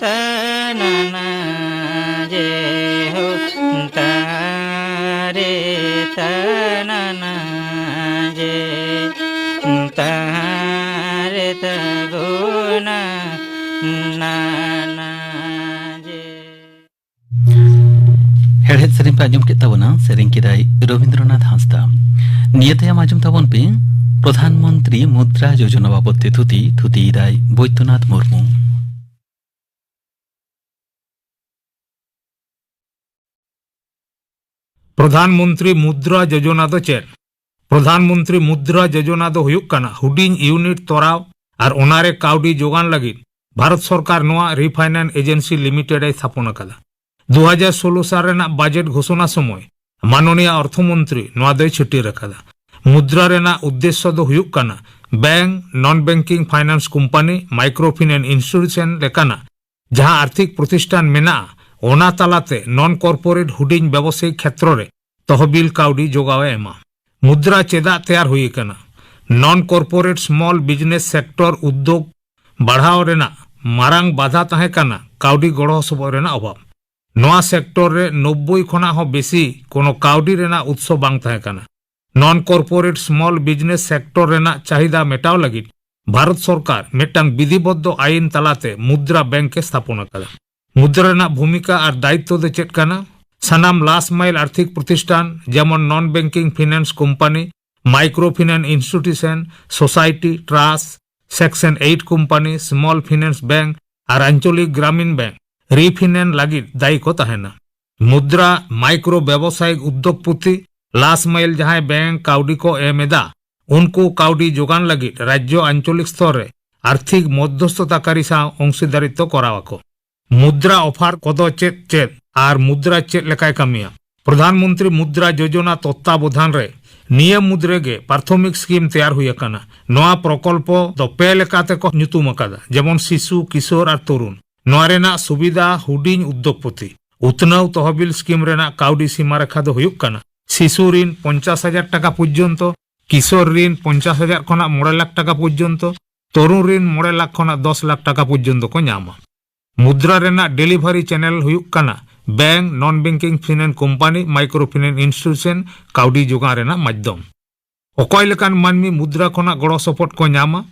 ᱛᱟᱱᱟᱱᱟ ᱡᱮ ᱦᱳ, ᱛᱟᱦᱟᱨᱮ ᱛᱟᱱᱟᱱᱟ ᱡᱮ, ᱛᱟᱦᱟᱨᱮ ᱛᱟᱜᱳᱱᱟ ᱱᱟᱱᱟ ᱡᱮ᱾ ᱦᱮᱲᱦᱮᱫ ᱥᱮᱨᱮᱧ ᱯᱮ ᱟᱸᱡᱚᱢ ᱠᱮᱫ ᱛᱟᱵᱚᱱᱟ, ᱥᱮᱨᱮᱧ ᱠᱮᱫᱟᱭ ᱨᱚᱵᱤᱱᱫᱨᱚᱱᱟᱛᱷ ᱦᱟᱸᱥᱫᱟ᱾ ᱱᱤᱭᱟᱹ ᱛᱟᱭᱚᱢ ᱟᱸᱡᱚᱢ ᱛᱟᱵᱚᱱ ᱯᱮ ᱯᱨᱚᱫᱷᱟᱱ ᱢᱚᱱᱛᱨᱤ ᱢᱩᱫᱽᱨᱟ ᱡᱳᱡᱚᱱᱟ ᱵᱟᱵᱚᱫ ᱛᱮ ᱛᱷᱩᱛᱤ, ᱛᱷᱩᱛᱤᱭᱮᱫᱟᱭ ᱵᱳᱭᱫᱚᱱᱟᱛᱷ ᱢᱩᱨᱢᱩ᱾ ᱯᱨᱚᱫᱷᱟᱱ ᱢᱚᱱᱛᱨᱤ ᱢᱩᱫᱽᱨᱟ ᱡᱳᱡᱚᱱᱟ ᱫᱚ ᱪᱮᱫ? ᱯᱨᱚᱫᱷᱟᱱ ᱢᱚᱱᱛᱨᱤ ᱢᱩᱫᱽᱨᱟ ᱡᱳᱡᱚᱱᱟ ᱫᱚ ᱦᱩᱭᱩᱜ ᱠᱟᱱᱟ ᱦᱩᱰᱤᱧ ᱤᱭᱩᱱᱤᱴ ᱛᱚᱨᱟᱣ ᱟᱨ ᱚᱱᱟ ᱨᱮ ᱠᱟᱹᱣᱰᱤ ᱡᱳᱜᱟᱱ ᱞᱟᱹᱜᱤᱫ ᱵᱷᱟᱨᱚᱛ ᱥᱚᱨᱠᱟᱨ ᱱᱚᱣᱟ ᱨᱤᱯᱷᱟᱭᱱᱟᱱᱥ ᱮᱡᱮᱱᱥᱤ ᱞᱤᱢᱤᱴᱮᱰ ᱮ ᱛᱷᱟᱯᱚᱱ ᱟᱠᱟᱫᱟ᱾ ᱫᱩ ᱦᱟᱡᱟᱨ ᱥᱳᱞᱳ ᱥᱟᱞ ᱨᱮᱱᱟᱜ ᱵᱟᱡᱮᱴ ᱜᱷᱳᱥᱚᱱᱟ ᱥᱚᱢᱚᱭ ᱢᱟᱱᱚᱱᱤᱭᱟ ᱚᱨᱛᱷᱚ ᱢᱚᱱᱛᱨᱤ ᱱᱚᱣᱟ ᱫᱚᱭ ᱪᱷᱟᱹᱴᱭᱟᱹᱨ ᱟᱠᱟᱫᱟ᱾ ᱢᱩᱫᱽᱨᱟ ᱨᱮᱱᱟᱜ ᱩᱫᱽᱫᱮᱥᱥᱚ ᱫᱚ ᱦᱩᱭᱩᱜ ᱠᱟᱱᱟ bank, non banking finance company, micro finance institution ᱞᱮᱠᱟᱱᱟᱜ ᱡᱟᱦᱟᱸ ᱟᱨᱛᱷᱤᱠ ᱯᱨᱚᱛᱤᱥᱴᱷᱟᱱ ᱢᱮᱱᱟᱜᱼᱟ, ᱚᱱᱟ ᱛᱟᱞᱟᱛᱮ ᱱᱚᱱ ᱠᱚᱨᱯᱳᱨᱮᱴ ᱦᱩᱰᱤᱧ ᱵᱮᱵᱚᱥᱟᱭᱤ ᱠᱷᱮᱛᱨᱚ ᱨᱮ ᱛᱚᱦᱚᱵᱤᱞ ᱠᱟᱹᱣᱰᱤ ᱡᱚᱜᱟᱣ ᱮ ᱮᱢᱟ᱾ ᱢᱩᱫᱽᱨᱟ ᱪᱮᱫᱟᱜ ᱛᱮᱭᱟᱨ ᱦᱩᱭ ᱟᱠᱟᱱᱟ? ᱱᱚᱱ ᱠᱚᱨᱯᱳᱨᱮᱴ ᱥᱢᱚᱞ ᱵᱤᱡᱽᱱᱮᱥ ᱥᱮᱠᱴᱚᱨ ᱩᱫᱽᱫᱳᱜᱽ ᱵᱟᱲᱦᱟᱣ ᱨᱮᱱᱟᱜ ᱢᱟᱨᱟᱝ ᱵᱟᱫᱷᱟ ᱛᱟᱦᱮᱸ ᱠᱟᱱᱟ ᱠᱟᱹᱣᱰᱤ ᱜᱚᱲᱚ ᱥᱚᱯᱚᱦᱚᱫ ᱨᱮᱱᱟᱜ ᱚᱵᱷᱟᱵ᱾ ᱱᱚᱣᱟ ᱥᱮᱠᱴᱚᱨ ᱨᱮ ᱱᱚᱵᱵᱳᱭ ᱠᱷᱚᱱᱟᱜ ᱦᱚᱸ ᱵᱮᱥᱤ ᱠᱳᱱᱳ ᱠᱟᱹᱣᱰᱤ ᱨᱮᱱᱟᱜ ᱩᱛᱥᱚ ᱵᱟᱝ ᱛᱟᱦᱮᱸ ᱠᱟᱱᱟ᱾ Non corporate small business sector ᱨᱮᱱᱟᱜ ᱪᱟᱦᱤᱫᱟ ᱢᱮᱴᱟᱣ ᱞᱟᱹᱜᱤᱫ ᱵᱷᱟᱨᱚᱛ ᱥᱚᱨᱠᱟᱨ ᱢᱤᱫᱴᱟᱝ ᱵᱤᱫᱷᱤᱵᱚᱫᱽᱫᱷᱚ ᱟᱭᱤᱱ ᱛᱟᱞᱟᱛᱮ ᱢᱩᱫᱽᱨᱟ ᱵᱮᱝᱠ ᱮ ᱥᱛᱷᱟᱯᱚᱱ ᱟᱠᱟᱫᱟ᱾ ᱢᱩᱫᱽᱨᱟ ᱨᱮᱱᱟᱜ ᱵᱷᱩᱢᱤᱠᱟ ᱟᱨ ᱫᱟᱭᱤᱛᱛᱚ ᱫᱚ ᱪᱮᱫ ᱠᱟᱱᱟ? ᱥᱟᱱᱟᱢ ᱞᱟᱥᱴ ᱢᱟᱭᱤᱞ ᱟᱨᱛᱷᱤᱠ ᱯᱨᱚᱛᱤᱥᱴᱷᱟᱱ, ᱡᱮᱢᱚᱱ non banking finance company, micro finance institution, society, trust, section eight company, small finance bank ᱟᱨ ᱟᱧᱪᱚᱞᱤᱠ ᱜᱨᱟᱢᱤᱱ ᱵᱮᱝᱠ ᱨᱤᱯᱷᱤᱱᱮᱱᱥ ᱞᱟᱹᱜᱤᱫ ᱫᱟᱭᱤ ᱠᱚ ᱛᱟᱦᱮᱱᱟ᱾ ᱢᱩᱫᱽᱨᱟ ᱢᱟᱭᱠᱨᱳ ᱵᱮᱵᱚᱥᱟᱭᱤᱠ ᱩᱫᱽᱫᱳᱜᱽᱯᱚᱛᱤ, ᱞᱟᱥᱴ ᱢᱟᱭᱤᱞ ᱡᱟᱦᱟᱸᱭ ᱵᱮᱝᱠ ᱠᱟᱹᱣᱰᱤ ᱠᱚ ᱮᱢ ᱮᱫᱟ, ᱩᱱᱠᱩ ᱠᱟᱹᱣᱰᱤ ᱡᱳᱜᱟᱱ ᱞᱟᱹᱜᱤᱫ ᱨᱟᱡᱽᱡᱚ ᱟᱧᱪᱚᱞᱤᱠ ᱥᱛᱚᱨ ᱨᱮ ᱟᱨᱛᱷᱤᱠ ᱢᱚᱫᱽᱫᱷᱚᱥᱛᱷᱚᱛᱟᱠᱟᱨᱤ ᱥᱟᱶ ᱚᱝᱥᱤᱫᱟᱨᱤᱛᱛᱚ ᱠᱚᱨᱟᱣ ᱟᱠᱚ᱾ ᱢᱩᱫᱽᱨᱟ ᱚᱯᱷᱟᱨ ᱠᱚᱫᱚ ᱪᱮᱫ ᱪᱮᱫ ᱟᱨ ᱢᱩᱫᱽᱨᱟ ᱪᱮᱫ ᱞᱮᱠᱟᱭ ᱠᱟᱹᱢᱤᱭᱟ? ᱯᱨᱚᱫᱷᱟᱱ ᱢᱚᱱᱛᱨᱤ ᱢᱩᱫᱽᱨᱟ ᱡᱳᱡᱚᱱᱟ ᱛᱚᱛᱛᱟᱵᱚᱫᱷᱟᱱ ᱨᱮ ᱱᱤᱭᱟᱹ ᱢᱩᱫᱽᱨᱮ ᱜᱮ ᱯᱨᱟᱛᱷᱚᱢᱤᱠ ᱥᱠᱤᱢ ᱛᱮᱭᱟᱨ ᱦᱩᱭ ᱟᱠᱟᱱᱟ᱾ ᱱᱚᱣᱟ ᱯᱨᱚᱠᱚᱞᱯᱚ ᱫᱚ ᱯᱮ ᱞᱮᱠᱟ ᱛᱮᱠᱚ ᱧᱩᱛᱩᱢ ᱟᱠᱟᱫᱟ, ᱡᱮᱢᱚᱱ ᱥᱤᱥᱩ, ᱠᱤᱥᱳᱨ ᱟᱨ ᱛᱚᱨᱩᱱ᱾ ᱱᱚᱣᱟ ᱨᱮᱱᱟᱜ ᱥᱩᱵᱤᱫᱷᱟ ᱦᱩᱰᱤᱧ ᱩᱫᱽᱫᱳᱜᱽᱯᱚᱛᱤ᱾ ᱩᱛᱱᱟᱹᱣ ᱛᱚᱦᱚᱵᱤᱞ ᱥᱠᱤᱢ ᱨᱮᱱᱟᱜ ᱠᱟᱹᱣᱰᱤ ᱥᱤᱢᱟ ᱨᱮᱠᱷᱟ ᱫᱚ ᱦᱩᱭᱩᱜ ᱠᱟᱱᱟ ᱥᱤᱥᱩ ᱨᱤᱱ ᱯᱚᱧᱪᱟᱥ ᱦᱟᱡᱟᱨ ᱴᱟᱠᱟ ᱯᱚᱨᱡᱚᱱᱛᱚ, ᱠᱤᱥᱳᱨ ᱨᱤᱱ ᱯᱚᱧᱪᱟᱥ ᱦᱟᱡᱟᱨ ᱠᱷᱚᱱᱟᱜ ᱢᱚᱬᱮ ᱞᱟᱠᱷ ᱴᱟᱠᱟ ᱯᱚᱨᱡᱚᱱᱛᱚ, ᱛᱚᱨᱩᱱ ᱨᱤᱱ ᱢᱚᱬᱮ ᱞᱟᱠᱷ ᱠᱷᱚᱱᱟᱜ ᱫᱚᱥ ᱞᱟᱠᱷ ᱴᱟᱠᱟ ᱯᱚᱨᱡᱚᱱᱛᱚ ᱠᱚ ᱧᱟᱢᱟ᱾ ᱢᱩᱫᱽᱨᱟ ᱨᱮᱱᱟᱜ ᱰᱮᱞᱤᱵᱷᱟᱨᱤ ᱪᱮᱱᱮᱞ ᱦᱩᱭᱩᱜ ᱠᱟᱱᱟ bank, non banking finance company, micro finance institution, ᱠᱟᱹᱣᱰᱤ ᱡᱳᱜᱟᱱ ᱨᱮᱱᱟᱜ ᱢᱟᱫᱽᱫᱷᱚᱢ᱾ ᱚᱠᱚᱭ ᱞᱮᱠᱟᱱ ᱢᱟᱹᱱᱢᱤ ᱢᱩᱫᱽᱨᱟ ᱠᱷᱚᱱᱟᱜ ᱜᱚᱲᱚ ᱥᱚᱯᱚᱦᱚᱫ ᱠᱚ ᱧᱟᱢᱟ?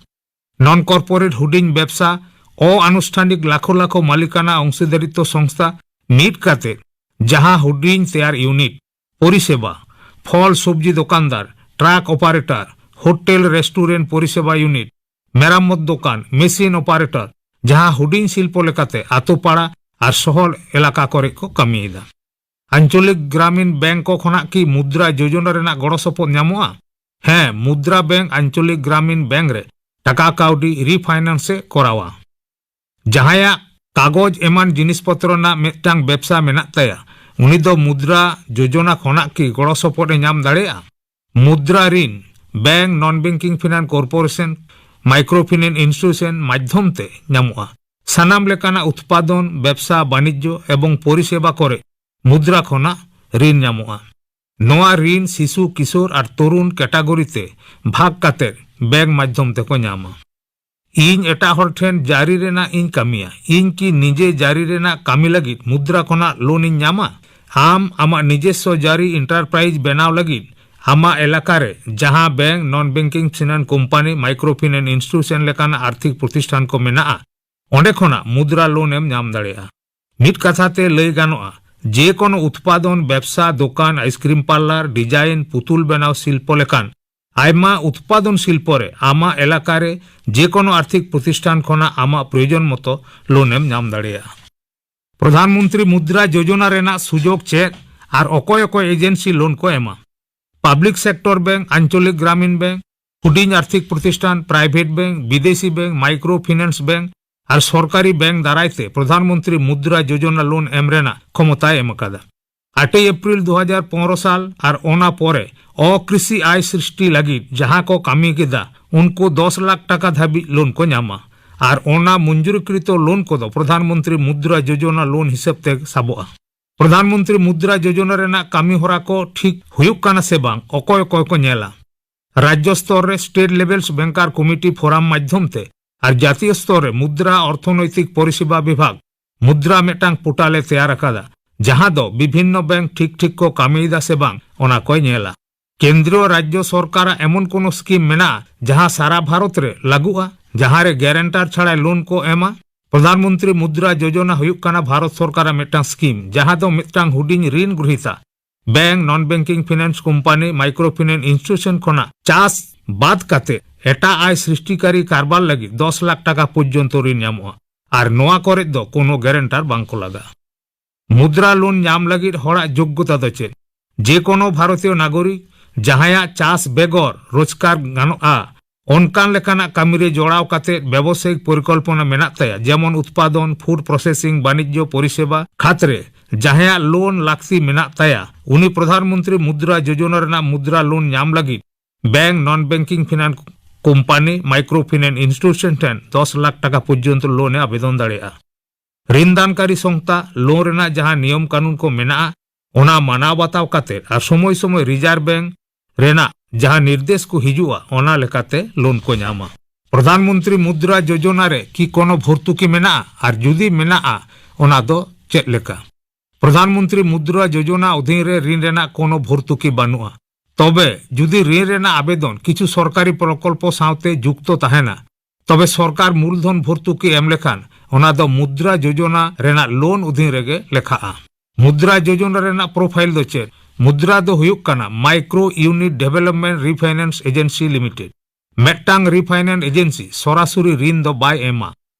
Non corporate ᱦᱩᱰᱤᱧ ᱵᱮᱵᱥᱟ, ᱚ ᱟᱱᱩᱥᱴᱷᱟᱱᱤᱠ ᱞᱟᱠᱷᱚ ᱞᱟᱠᱷᱚ ᱢᱟᱞᱤᱠᱟᱱᱟ ᱚᱝᱥᱤᱫᱟᱨᱤᱛᱛᱚ ᱥᱚᱝᱥᱛᱷᱟ ᱢᱤᱫ ᱠᱟᱛᱮ, ᱡᱟᱦᱟᱸ ᱦᱩᱰᱤᱧ ᱛᱮᱭᱟᱨ ᱤᱭᱩᱱᱤᱴ, ᱯᱚᱨᱤᱥᱮᱵᱟ, ᱯᱷᱚᱞ ᱥᱚᱵᱡᱤ ᱫᱚᱠᱟᱱᱫᱟᱨ, ᱴᱨᱟᱠ ᱚᱯᱟᱨᱮᱴᱚᱨ, ᱦᱳᱴᱮᱞ ᱨᱮᱥᱴᱩᱨᱮᱱᱴ ᱯᱚᱨᱤᱥᱮᱵᱟ ᱤᱭᱩᱱᱤᱴ, ᱢᱮᱨᱟᱢᱚᱛ ᱫᱚᱠᱟᱱ, ᱢᱮᱥᱤᱱ ᱚᱯᱟᱨᱮᱴᱚᱨ, ᱡᱟᱦᱟᱸ ᱦᱩᱰᱤᱧ ᱥᱤᱞᱯᱚ ᱞᱮᱠᱟᱛᱮ ᱟᱛᱳ ᱯᱟᱲᱟ ᱟᱨ ᱥᱚᱦᱚᱨ ᱮᱞᱟᱠᱟ ᱠᱚᱨᱮ ᱠᱚ ᱠᱟᱹᱢᱤᱭᱮᱫᱟ᱾ ᱟᱧᱪᱚᱞᱤᱠ ᱜᱨᱟᱢᱤᱱ ᱵᱮᱝᱠ ᱠᱚ ᱠᱷᱚᱱᱟᱜ ᱠᱤ ᱢᱩᱫᱽᱨᱟ ᱡᱳᱡᱚᱱᱟ ᱨᱮᱱᱟᱜ ᱜᱚᱲᱚ ᱥᱚᱯᱚᱦᱚᱫ ᱧᱟᱢᱚᱜᱼᱟ? ᱦᱮᱸ, ᱢᱩᱫᱽᱨᱟ ᱵᱮᱝᱠ ᱟᱧᱪᱚᱞᱤᱠ ᱜᱨᱟᱢᱤᱱ ᱵᱮᱝᱠ ᱨᱮ ᱴᱟᱠᱟ ᱠᱟᱹᱣᱰᱤ ᱨᱤᱯᱷᱟᱭᱱᱟᱱᱥ ᱮ ᱠᱚᱨᱟᱣᱟ᱾ ᱡᱟᱦᱟᱸᱭᱟᱜ ᱠᱟᱜᱚᱡᱽ ᱮᱢᱟᱱ ᱡᱤᱱᱤᱥ ᱯᱚᱛᱨᱚ ᱨᱮᱱᱟᱜ ᱢᱤᱫᱴᱟᱝ ᱵᱮᱵᱥᱟ ᱢᱮᱱᱟᱜ ᱛᱟᱭᱟ, ᱩᱱᱤ ᱫᱚ ᱢᱩᱫᱽᱨᱟ ᱡᱳᱡᱚᱱᱟ ᱠᱷᱚᱱᱟᱜ ᱠᱤ ᱜᱚᱲᱚ ᱥᱚᱯᱚᱦᱚᱫ ᱮ ᱧᱟᱢ ᱫᱟᱲᱮᱭᱟᱜᱼᱟ? ᱢᱩᱫᱽᱨᱟ ᱨᱤᱱ bank, non banking finance corporation, micro finance institution ᱢᱟᱫᱽᱫᱷᱚᱢ ᱛᱮ ᱧᱟᱢᱚᱜᱼᱟ᱾ ᱥᱟᱱᱟᱢ ᱞᱮᱠᱟᱱᱟᱜ ᱩᱛᱯᱟᱫᱚᱱ, ᱵᱮᱵᱥᱟ ᱵᱟᱱᱤᱡᱽᱡᱚ ᱮᱵᱚᱝ ᱯᱚᱨᱤᱥᱮᱵᱟ ᱠᱚᱨᱮ ᱢᱩᱫᱽᱨᱟ ᱠᱷᱚᱱᱟᱜ ᱨᱤᱱ ᱧᱟᱢᱚᱜᱼᱟ᱾ ᱱᱚᱣᱟ ᱨᱤᱱ ᱥᱤᱥᱩ, ᱠᱤᱥᱳᱨ ᱟᱨ ᱛᱚᱨᱩᱱ ᱠᱮᱴᱟᱜᱚᱨᱤ ᱛᱮ ᱵᱷᱟᱜᱽ ᱠᱟᱛᱮ ᱵᱮᱝᱠ ᱢᱟᱫᱽᱫᱷᱚᱢ ᱛᱮᱠᱚ ᱧᱟᱢᱟ᱾ ᱤᱧ ᱮᱴᱟᱜ ᱦᱚᱲ ᱴᱷᱮᱱ ᱡᱟᱹᱨᱤ ᱨᱮᱱᱟᱜ ᱤᱧ ᱠᱟᱹᱢᱤᱭᱟ᱾ ᱤᱧ ᱠᱤ ᱱᱤᱡᱮ ᱡᱟᱹᱨᱤ ᱨᱮᱱᱟᱜ ᱠᱟᱹᱢᱤ ᱞᱟᱹᱜᱤᱫ ᱢᱩᱫᱽᱨᱟ ᱠᱷᱚᱱᱟᱜ ᱞᱳᱱ ᱤᱧ ᱧᱟᱢᱟ? ᱟᱢ ᱟᱢᱟᱜ ᱱᱤᱡᱮᱥᱥᱚ ᱡᱟᱹᱨᱤ ᱮᱱᱴᱟᱨᱯᱨᱟᱭᱤᱡᱽ ᱵᱮᱱᱟᱣ ᱞᱟᱹᱜᱤᱫ ᱟᱢᱟᱜ ᱮᱞᱟᱠᱟ ᱨᱮ ᱡᱟᱦᱟᱸ bank, non banking finance company, micro finance institution ᱞᱮᱠᱟᱱᱟᱜ ᱟᱨᱛᱷᱤᱠ ᱯᱨᱚᱛᱤᱥᱴᱷᱟᱱ ᱠᱚ ᱢᱮᱱᱟᱜᱼᱟ, ᱚᱸᱰᱮ ᱠᱷᱚᱱᱟᱜ ᱢᱩᱫᱽᱨᱟ ᱞᱳᱱ ᱮᱢ ᱧᱟᱢ ᱫᱟᱲᱮᱭᱟᱜᱼᱟ᱾ ᱢᱤᱫ ᱠᱟᱛᱷᱟ ᱛᱮ ᱞᱟᱹᱭ ᱜᱟᱱᱚᱜᱼᱟ, ᱡᱮ ᱠᱳᱱᱳ ᱩᱛᱯᱟᱫᱚᱱ, ᱵᱮᱵᱥᱟ, ᱫᱚᱠᱟᱱ, ᱟᱭᱤᱥᱠᱨᱤᱢ ᱯᱟᱨᱞᱟᱨ, ᱰᱤᱡᱟᱭᱤᱱ, ᱯᱩᱛᱩᱞ ᱵᱮᱱᱟᱣ ᱥᱤᱞᱯᱚ ᱞᱮᱠᱟᱱ ᱟᱭᱢᱟ ᱩᱛᱯᱟᱫᱚᱱ ᱥᱤᱞᱯᱚ ᱨᱮ ᱟᱢᱟᱜ ᱮᱞᱟᱠᱟ ᱨᱮ ᱡᱮ ᱠᱳᱱᱳ ᱟᱨᱛᱷᱤᱠ ᱯᱨᱚᱛᱤᱥᱴᱷᱟᱱ ᱠᱷᱚᱱᱟᱜ ᱟᱢᱟᱜ ᱯᱨᱚᱭᱳᱡᱚᱱ ᱢᱚᱛᱚ ᱞᱳᱱ ᱮᱢ ᱧᱟᱢ ᱫᱟᱲᱮᱭᱟᱜᱼᱟ᱾ ᱯᱨᱚᱫᱷᱟᱱ ᱢᱚᱱᱛᱨᱤ ᱢᱩᱫᱽᱨᱟ ᱡᱳᱡᱚᱱᱟ ᱨᱮᱱᱟᱜ ᱥᱩᱡᱳᱜᱽ ᱪᱮᱫ ᱟᱨ ᱚᱠᱚᱭ ᱚᱠᱚᱭ ᱮᱡᱮᱱᱥᱤ ᱞᱳᱱ ᱠᱚ ᱮᱢᱟ? ᱯᱟᱵᱽᱞᱤᱠ ᱥᱮᱠᱴᱚᱨ ᱵᱮᱝᱠ, ᱟᱧᱪᱚᱞᱤᱠ ᱜᱨᱟᱢᱤᱱ ᱵᱮᱝᱠ, ᱦᱩᱰᱤᱧ ᱟᱨᱛᱷᱤᱠ ᱯᱨᱚᱛᱤᱥᱴᱷᱟᱱ, ᱯᱨᱟᱭᱵᱷᱮᱴ ᱵᱮᱝᱠ, ᱵᱤᱫᱮᱥᱤ ᱵᱮᱝᱠ, ᱢᱟᱭᱠᱨᱳ ᱯᱷᱤᱱᱟᱱᱥ ᱵᱮᱝᱠ ᱟᱨ ᱥᱚᱨᱠᱟᱨᱤ ᱵᱮᱝᱠ ᱫᱟᱨᱟᱭ ᱛᱮ ᱯᱨᱚᱫᱷᱟᱱ ᱢᱚᱱᱛᱨᱤ ᱢᱩᱫᱽᱨᱟ ᱡᱳᱡᱚᱱᱟ ᱞᱳᱱ ᱮᱢ ᱨᱮᱱᱟᱜ ᱠᱷᱚᱢᱚᱛᱟᱭ ᱮᱢ ᱟᱠᱟᱫᱟ᱾ ᱟᱴᱮᱭ ᱮᱯᱨᱤᱞ ᱫᱩ ᱦᱟᱡᱟᱨ ᱯᱚᱱᱨᱚ ᱥᱟᱞ ᱟᱨ ᱚᱱᱟ ᱯᱚᱨᱮ ᱚᱠᱨᱤᱥᱤ ᱟᱭ ᱥᱨᱤᱥᱴᱤ ᱞᱟᱹᱜᱤᱫ ᱡᱟᱦᱟᱸ ᱠᱚ ᱠᱟᱹᱢᱤ ᱠᱮᱫᱟ, ᱩᱱᱠᱩ ᱫᱚᱥ ᱞᱟᱠᱷ ᱴᱟᱠᱟ ᱫᱷᱟᱹᱵᱤᱡ ᱞᱳᱱ ᱠᱚ ᱧᱟᱢᱟ᱾ ᱟᱨ ᱚᱱᱟ ᱢᱚᱧᱡᱩᱨᱤᱠᱨᱤᱛᱚ ᱞᱳᱱ ᱠᱚᱫᱚ ᱯᱨᱚᱫᱷᱟᱱ ᱢᱚᱱᱛᱨᱤ ᱢᱩᱫᱽᱨᱟ ᱡᱳᱡᱚᱱᱟ ᱞᱳᱱ ᱦᱤᱥᱟᱹᱵ ᱛᱮ ᱥᱟᱵᱚᱜᱼᱟ᱾ ᱯᱨᱚᱫᱷᱟᱱ ᱢᱚᱱᱛᱨᱤ ᱢᱩᱫᱽᱨᱟ ᱡᱳᱡᱚᱱᱟ ᱨᱮᱱᱟᱜ ᱠᱟᱹᱢᱤ ᱦᱚᱨᱟ ᱠᱚ ᱴᱷᱤᱠ ᱦᱩᱭᱩᱜ ᱠᱟᱱᱟ ᱥᱮ ᱵᱟᱝ, ᱚᱠᱚᱭ ᱚᱠᱚᱭ ᱠᱚ ᱧᱮᱞᱟ? ᱨᱟᱡᱽᱡᱚ ᱥᱛᱚᱨ ᱨᱮ ᱥᱴᱮᱴ ᱞᱮᱵᱮᱞᱥ ᱵᱮᱝᱠᱟᱨ ᱠᱚᱢᱤᱴᱤ ᱯᱷᱳᱨᱟᱢ ᱢᱟᱫᱽᱫᱷᱚᱢ ᱛᱮ ᱟᱨ ᱡᱟᱹᱛᱤᱭᱚ ᱥᱛᱚᱨ ᱨᱮ ᱢᱩᱫᱽᱨᱟ ᱚᱨᱛᱷᱚᱱᱳᱭᱛᱤᱠ ᱯᱚᱨᱤᱥᱮᱵᱟ ᱵᱤᱵᱷᱟᱜᱽ ᱢᱩᱫᱽᱨᱟ ᱢᱤᱫᱴᱟᱝ ᱯᱳᱨᱴᱟᱞ ᱮ ᱛᱮᱭᱟᱨ ᱟᱠᱟᱫᱟ, ᱡᱟᱦᱟᱸ ᱫᱚ ᱵᱤᱵᱷᱤᱱᱱᱚ ᱵᱮᱝᱠ ᱴᱷᱤᱠ ᱴᱷᱤᱠ ᱠᱚ ᱠᱟᱹᱢᱤᱭᱮᱫᱟ ᱥᱮ ᱵᱟᱝ, ᱚᱱᱟ ᱠᱚᱭ ᱧᱮᱞᱟ᱾ ᱠᱮᱱᱫᱨᱤᱭᱚ ᱨᱟᱡᱽᱡᱚ ᱥᱚᱨᱠᱟᱨᱟᱜ ᱮᱢᱚᱱ ᱠᱳᱱᱳ ᱥᱠᱤᱢ ᱢᱮᱱᱟᱜᱼᱟ, ᱡᱟᱦᱟᱸ ᱥᱟᱨᱟ ᱵᱷᱟᱨᱚᱛ ᱨᱮ ᱞᱟᱹᱜᱩᱜᱼᱟ, ᱡᱟᱦᱟᱸ ᱨᱮ ᱜᱮᱨᱮᱱᱴᱟᱨ ᱪᱷᱟᱲᱟᱭ ᱞᱳᱱ ᱠᱚ ᱮᱢᱟ? ᱯᱨᱚᱫᱷᱟᱱ ᱢᱚᱱᱛᱨᱤ ᱢᱩᱫᱽᱨᱟ ᱡᱳᱡᱚᱱᱟ ᱦᱩᱭᱩᱜ ᱠᱟᱱᱟ ᱵᱷᱟᱨᱚᱛ ᱥᱚᱨᱠᱟᱨᱟᱜ ᱢᱤᱫᱴᱟᱝ ᱥᱠᱤᱢ, ᱡᱟᱦᱟᱸ ᱫᱚ ᱢᱤᱫᱴᱟᱝ ᱦᱩᱰᱤᱧ ᱨᱤᱱ ᱜᱨᱚᱦᱤᱛᱟ, bank, non banking finance company, micro finance institution ᱠᱷᱚᱱᱟᱜ ᱪᱟᱥ ᱵᱟᱫ ᱠᱟᱛᱮ ᱮᱴᱟᱜ ᱟᱭ ᱥᱨᱤᱥᱴᱤᱠᱟᱨᱤ ᱠᱟᱨᱵᱟᱨ ᱞᱟᱹᱜᱤᱫ ᱫᱚᱥ ᱞᱟᱠᱷ ᱴᱟᱠᱟ ᱯᱚᱨᱡᱚᱱᱛᱚ ᱨᱤᱱ ᱧᱟᱢᱚᱜᱼᱟ᱾ ᱟᱨ ᱱᱚᱣᱟ ᱠᱚᱨᱮ ᱫᱚ ᱠᱳᱱᱳ ᱜᱮᱨᱮᱱᱴᱟᱨ ᱵᱟᱝ ᱠᱚ ᱞᱟᱜᱟᱜᱼᱟ᱾ ᱢᱩᱫᱽᱨᱟ ᱞᱳᱱ ᱧᱟᱢ ᱞᱟᱹᱜᱤᱫ ᱦᱚᱲᱟᱜ ᱡᱳᱜᱽᱜᱚᱛᱟ ᱫᱚ ᱪᱮᱫ? ᱡᱮ ᱠᱳᱱᱳ ᱵᱷᱟᱨᱚᱛᱤᱭᱚ ᱱᱟᱜᱚᱨᱤᱠ ᱡᱟᱦᱟᱸᱭᱟᱜ ᱪᱟᱥ ᱵᱮᱜᱚᱨ ᱨᱳᱡᱽᱜᱟᱨ ᱜᱟᱱᱚᱜᱼᱟ, ᱚᱱᱠᱟᱱ ᱞᱮᱠᱟᱱᱟᱜ ᱠᱟᱹᱢᱤ ᱨᱮ ᱡᱚᱲᱟᱣ ᱠᱟᱛᱮ ᱵᱮᱵᱚᱥᱟᱭᱤᱠ ᱯᱚᱨᱤᱠᱚᱞᱯᱚᱱᱟ ᱢᱮᱱᱟᱜ ᱛᱟᱭᱟ, ᱡᱮᱢᱚᱱ ᱩᱛᱯᱟᱫᱚᱱ, ᱯᱷᱩᱰ ᱯᱨᱚᱥᱮᱥᱤᱝ, ᱵᱟᱱᱤᱡᱽᱡᱚ ᱯᱚᱨᱤᱥᱮᱵᱟ ᱠᱷᱟᱛ ᱨᱮ ᱡᱟᱦᱟᱸᱭᱟᱜ ᱞᱳᱱ ᱞᱟᱹᱠᱛᱤ ᱢᱮᱱᱟᱜ ᱛᱟᱭᱟ, ᱩᱱᱤ ᱯᱨᱚᱫᱷᱟᱱ ᱢᱚᱱᱛᱨᱤ ᱢᱩᱫᱽᱨᱟ ᱡᱳᱡᱚᱱᱟ ᱨᱮᱱᱟᱜ ᱢᱩᱫᱽᱨᱟ ᱞᱳᱱ ᱧᱟᱢ ᱞᱟᱹᱜᱤᱫ bank, non banking finance company, micro finance institution ᱴᱷᱮᱱ ᱫᱚᱥ ᱞᱟᱠᱷ ᱴᱟᱠᱟ ᱯᱚᱨᱡᱚᱱᱛᱚ ᱞᱳᱱ ᱮ ᱟᱵᱮᱫᱚᱱ ᱫᱟᱲᱮᱭᱟᱜᱼᱟ᱾ ᱨᱤᱱᱫᱟᱱᱠᱟᱨᱤ ᱥᱚᱝᱥᱛᱷᱟ ᱞᱳᱱ ᱨᱮᱱᱟᱜ ᱡᱟᱦᱟᱸ ᱱᱤᱭᱚᱢ ᱠᱟᱹᱱᱩᱱ ᱠᱚ ᱢᱮᱱᱟᱜᱼᱟ, ᱚᱱᱟ ᱢᱟᱱᱟᱣ ᱵᱟᱛᱟᱣ ᱠᱟᱛᱮ ᱟᱨ ᱥᱚᱢᱚᱭ ᱥᱚᱢᱚᱭ ᱨᱤᱡᱟᱨᱵᱷ ᱵᱮᱝᱠ ᱨᱮᱱᱟᱜ ᱡᱟᱦᱟᱸ ᱱᱤᱨᱫᱮᱥ ᱠᱚ ᱦᱤᱡᱩᱜᱼᱟ, ᱚᱱᱟ ᱞᱮᱠᱟᱛᱮ ᱞᱳᱱ ᱠᱚ ᱧᱟᱢᱟ᱾ ᱯᱨᱚᱫᱷᱟᱱ ᱢᱚᱱᱛᱨᱤ ᱢᱩᱫᱽᱨᱟ ᱡᱳᱡᱚᱱᱟ ᱨᱮ ᱠᱤ ᱠᱳᱱᱳ ᱵᱷᱚᱨᱛᱩᱠᱤ ᱢᱮᱱᱟᱜᱼᱟ? ᱟᱨ ᱡᱩᱫᱤ ᱢᱮᱱᱟᱜᱼᱟ, ᱚᱱᱟ ᱫᱚ ᱪᱮᱫ ᱞᱮᱠᱟ? ᱯᱨᱚᱫᱷᱟᱱ ᱢᱚᱱᱛᱨᱤ ᱢᱩᱫᱽᱨᱟ ᱡᱳᱡᱚᱱᱟ ᱚᱫᱷᱤᱱ ᱨᱮ ᱨᱤᱱ ᱨᱮᱱᱟᱜ ᱠᱳᱱᱳ ᱵᱷᱚᱨᱛᱩᱠᱤ ᱵᱟᱹᱱᱩᱜᱼᱟ᱾ ᱛᱚᱵᱮ ᱡᱩᱫᱤ ᱨᱤᱱ ᱨᱮᱱᱟᱜ ᱟᱵᱮᱫᱚᱱ ᱠᱤᱪᱷᱩ ᱥᱚᱨᱠᱟᱨᱤ ᱯᱨᱚᱠᱚᱞᱯᱚ ᱥᱟᱶᱛᱮ ᱡᱩᱠᱛᱚ ᱛᱟᱦᱮᱱᱟ, ᱛᱚᱵᱮ ᱥᱚᱨᱠᱟᱨ ᱢᱩᱞᱫᱷᱚᱱ ᱵᱷᱚᱨᱛᱩᱠᱤ ᱮᱢ ᱞᱮᱠᱷᱟᱱ ᱚᱱᱟ ᱫᱚ ᱢᱩᱫᱽᱨᱟ ᱡᱳᱡᱚᱱᱟ ᱨᱮᱱᱟᱜ ᱞᱳᱱ ᱚᱫᱷᱤᱱ ᱨᱮᱜᱮ ᱞᱮᱠᱷᱟᱜᱼᱟ᱾ ᱢᱩᱫᱽᱨᱟ ᱡᱳᱡᱚᱱᱟ ᱨᱮᱱᱟᱜ ᱯᱨᱚᱯᱷᱟᱭᱤᱞ ᱫᱚ ᱪᱮᱫ? ᱢᱩᱫᱽᱨᱟ ᱫᱚ ᱦᱩᱭᱩᱜ ᱠᱟᱱᱟ Micro Unit Development Refinance Agency Limited, ᱢᱤᱫᱴᱟᱝ ᱨᱤᱯᱷᱟᱭᱱᱮᱱᱥ ᱮᱡᱮᱱᱥᱤ ᱥᱚᱨᱟᱥᱚᱨᱤ ᱨᱤᱱ ᱫᱚ ᱵᱟᱭ ᱮᱢᱟ᱾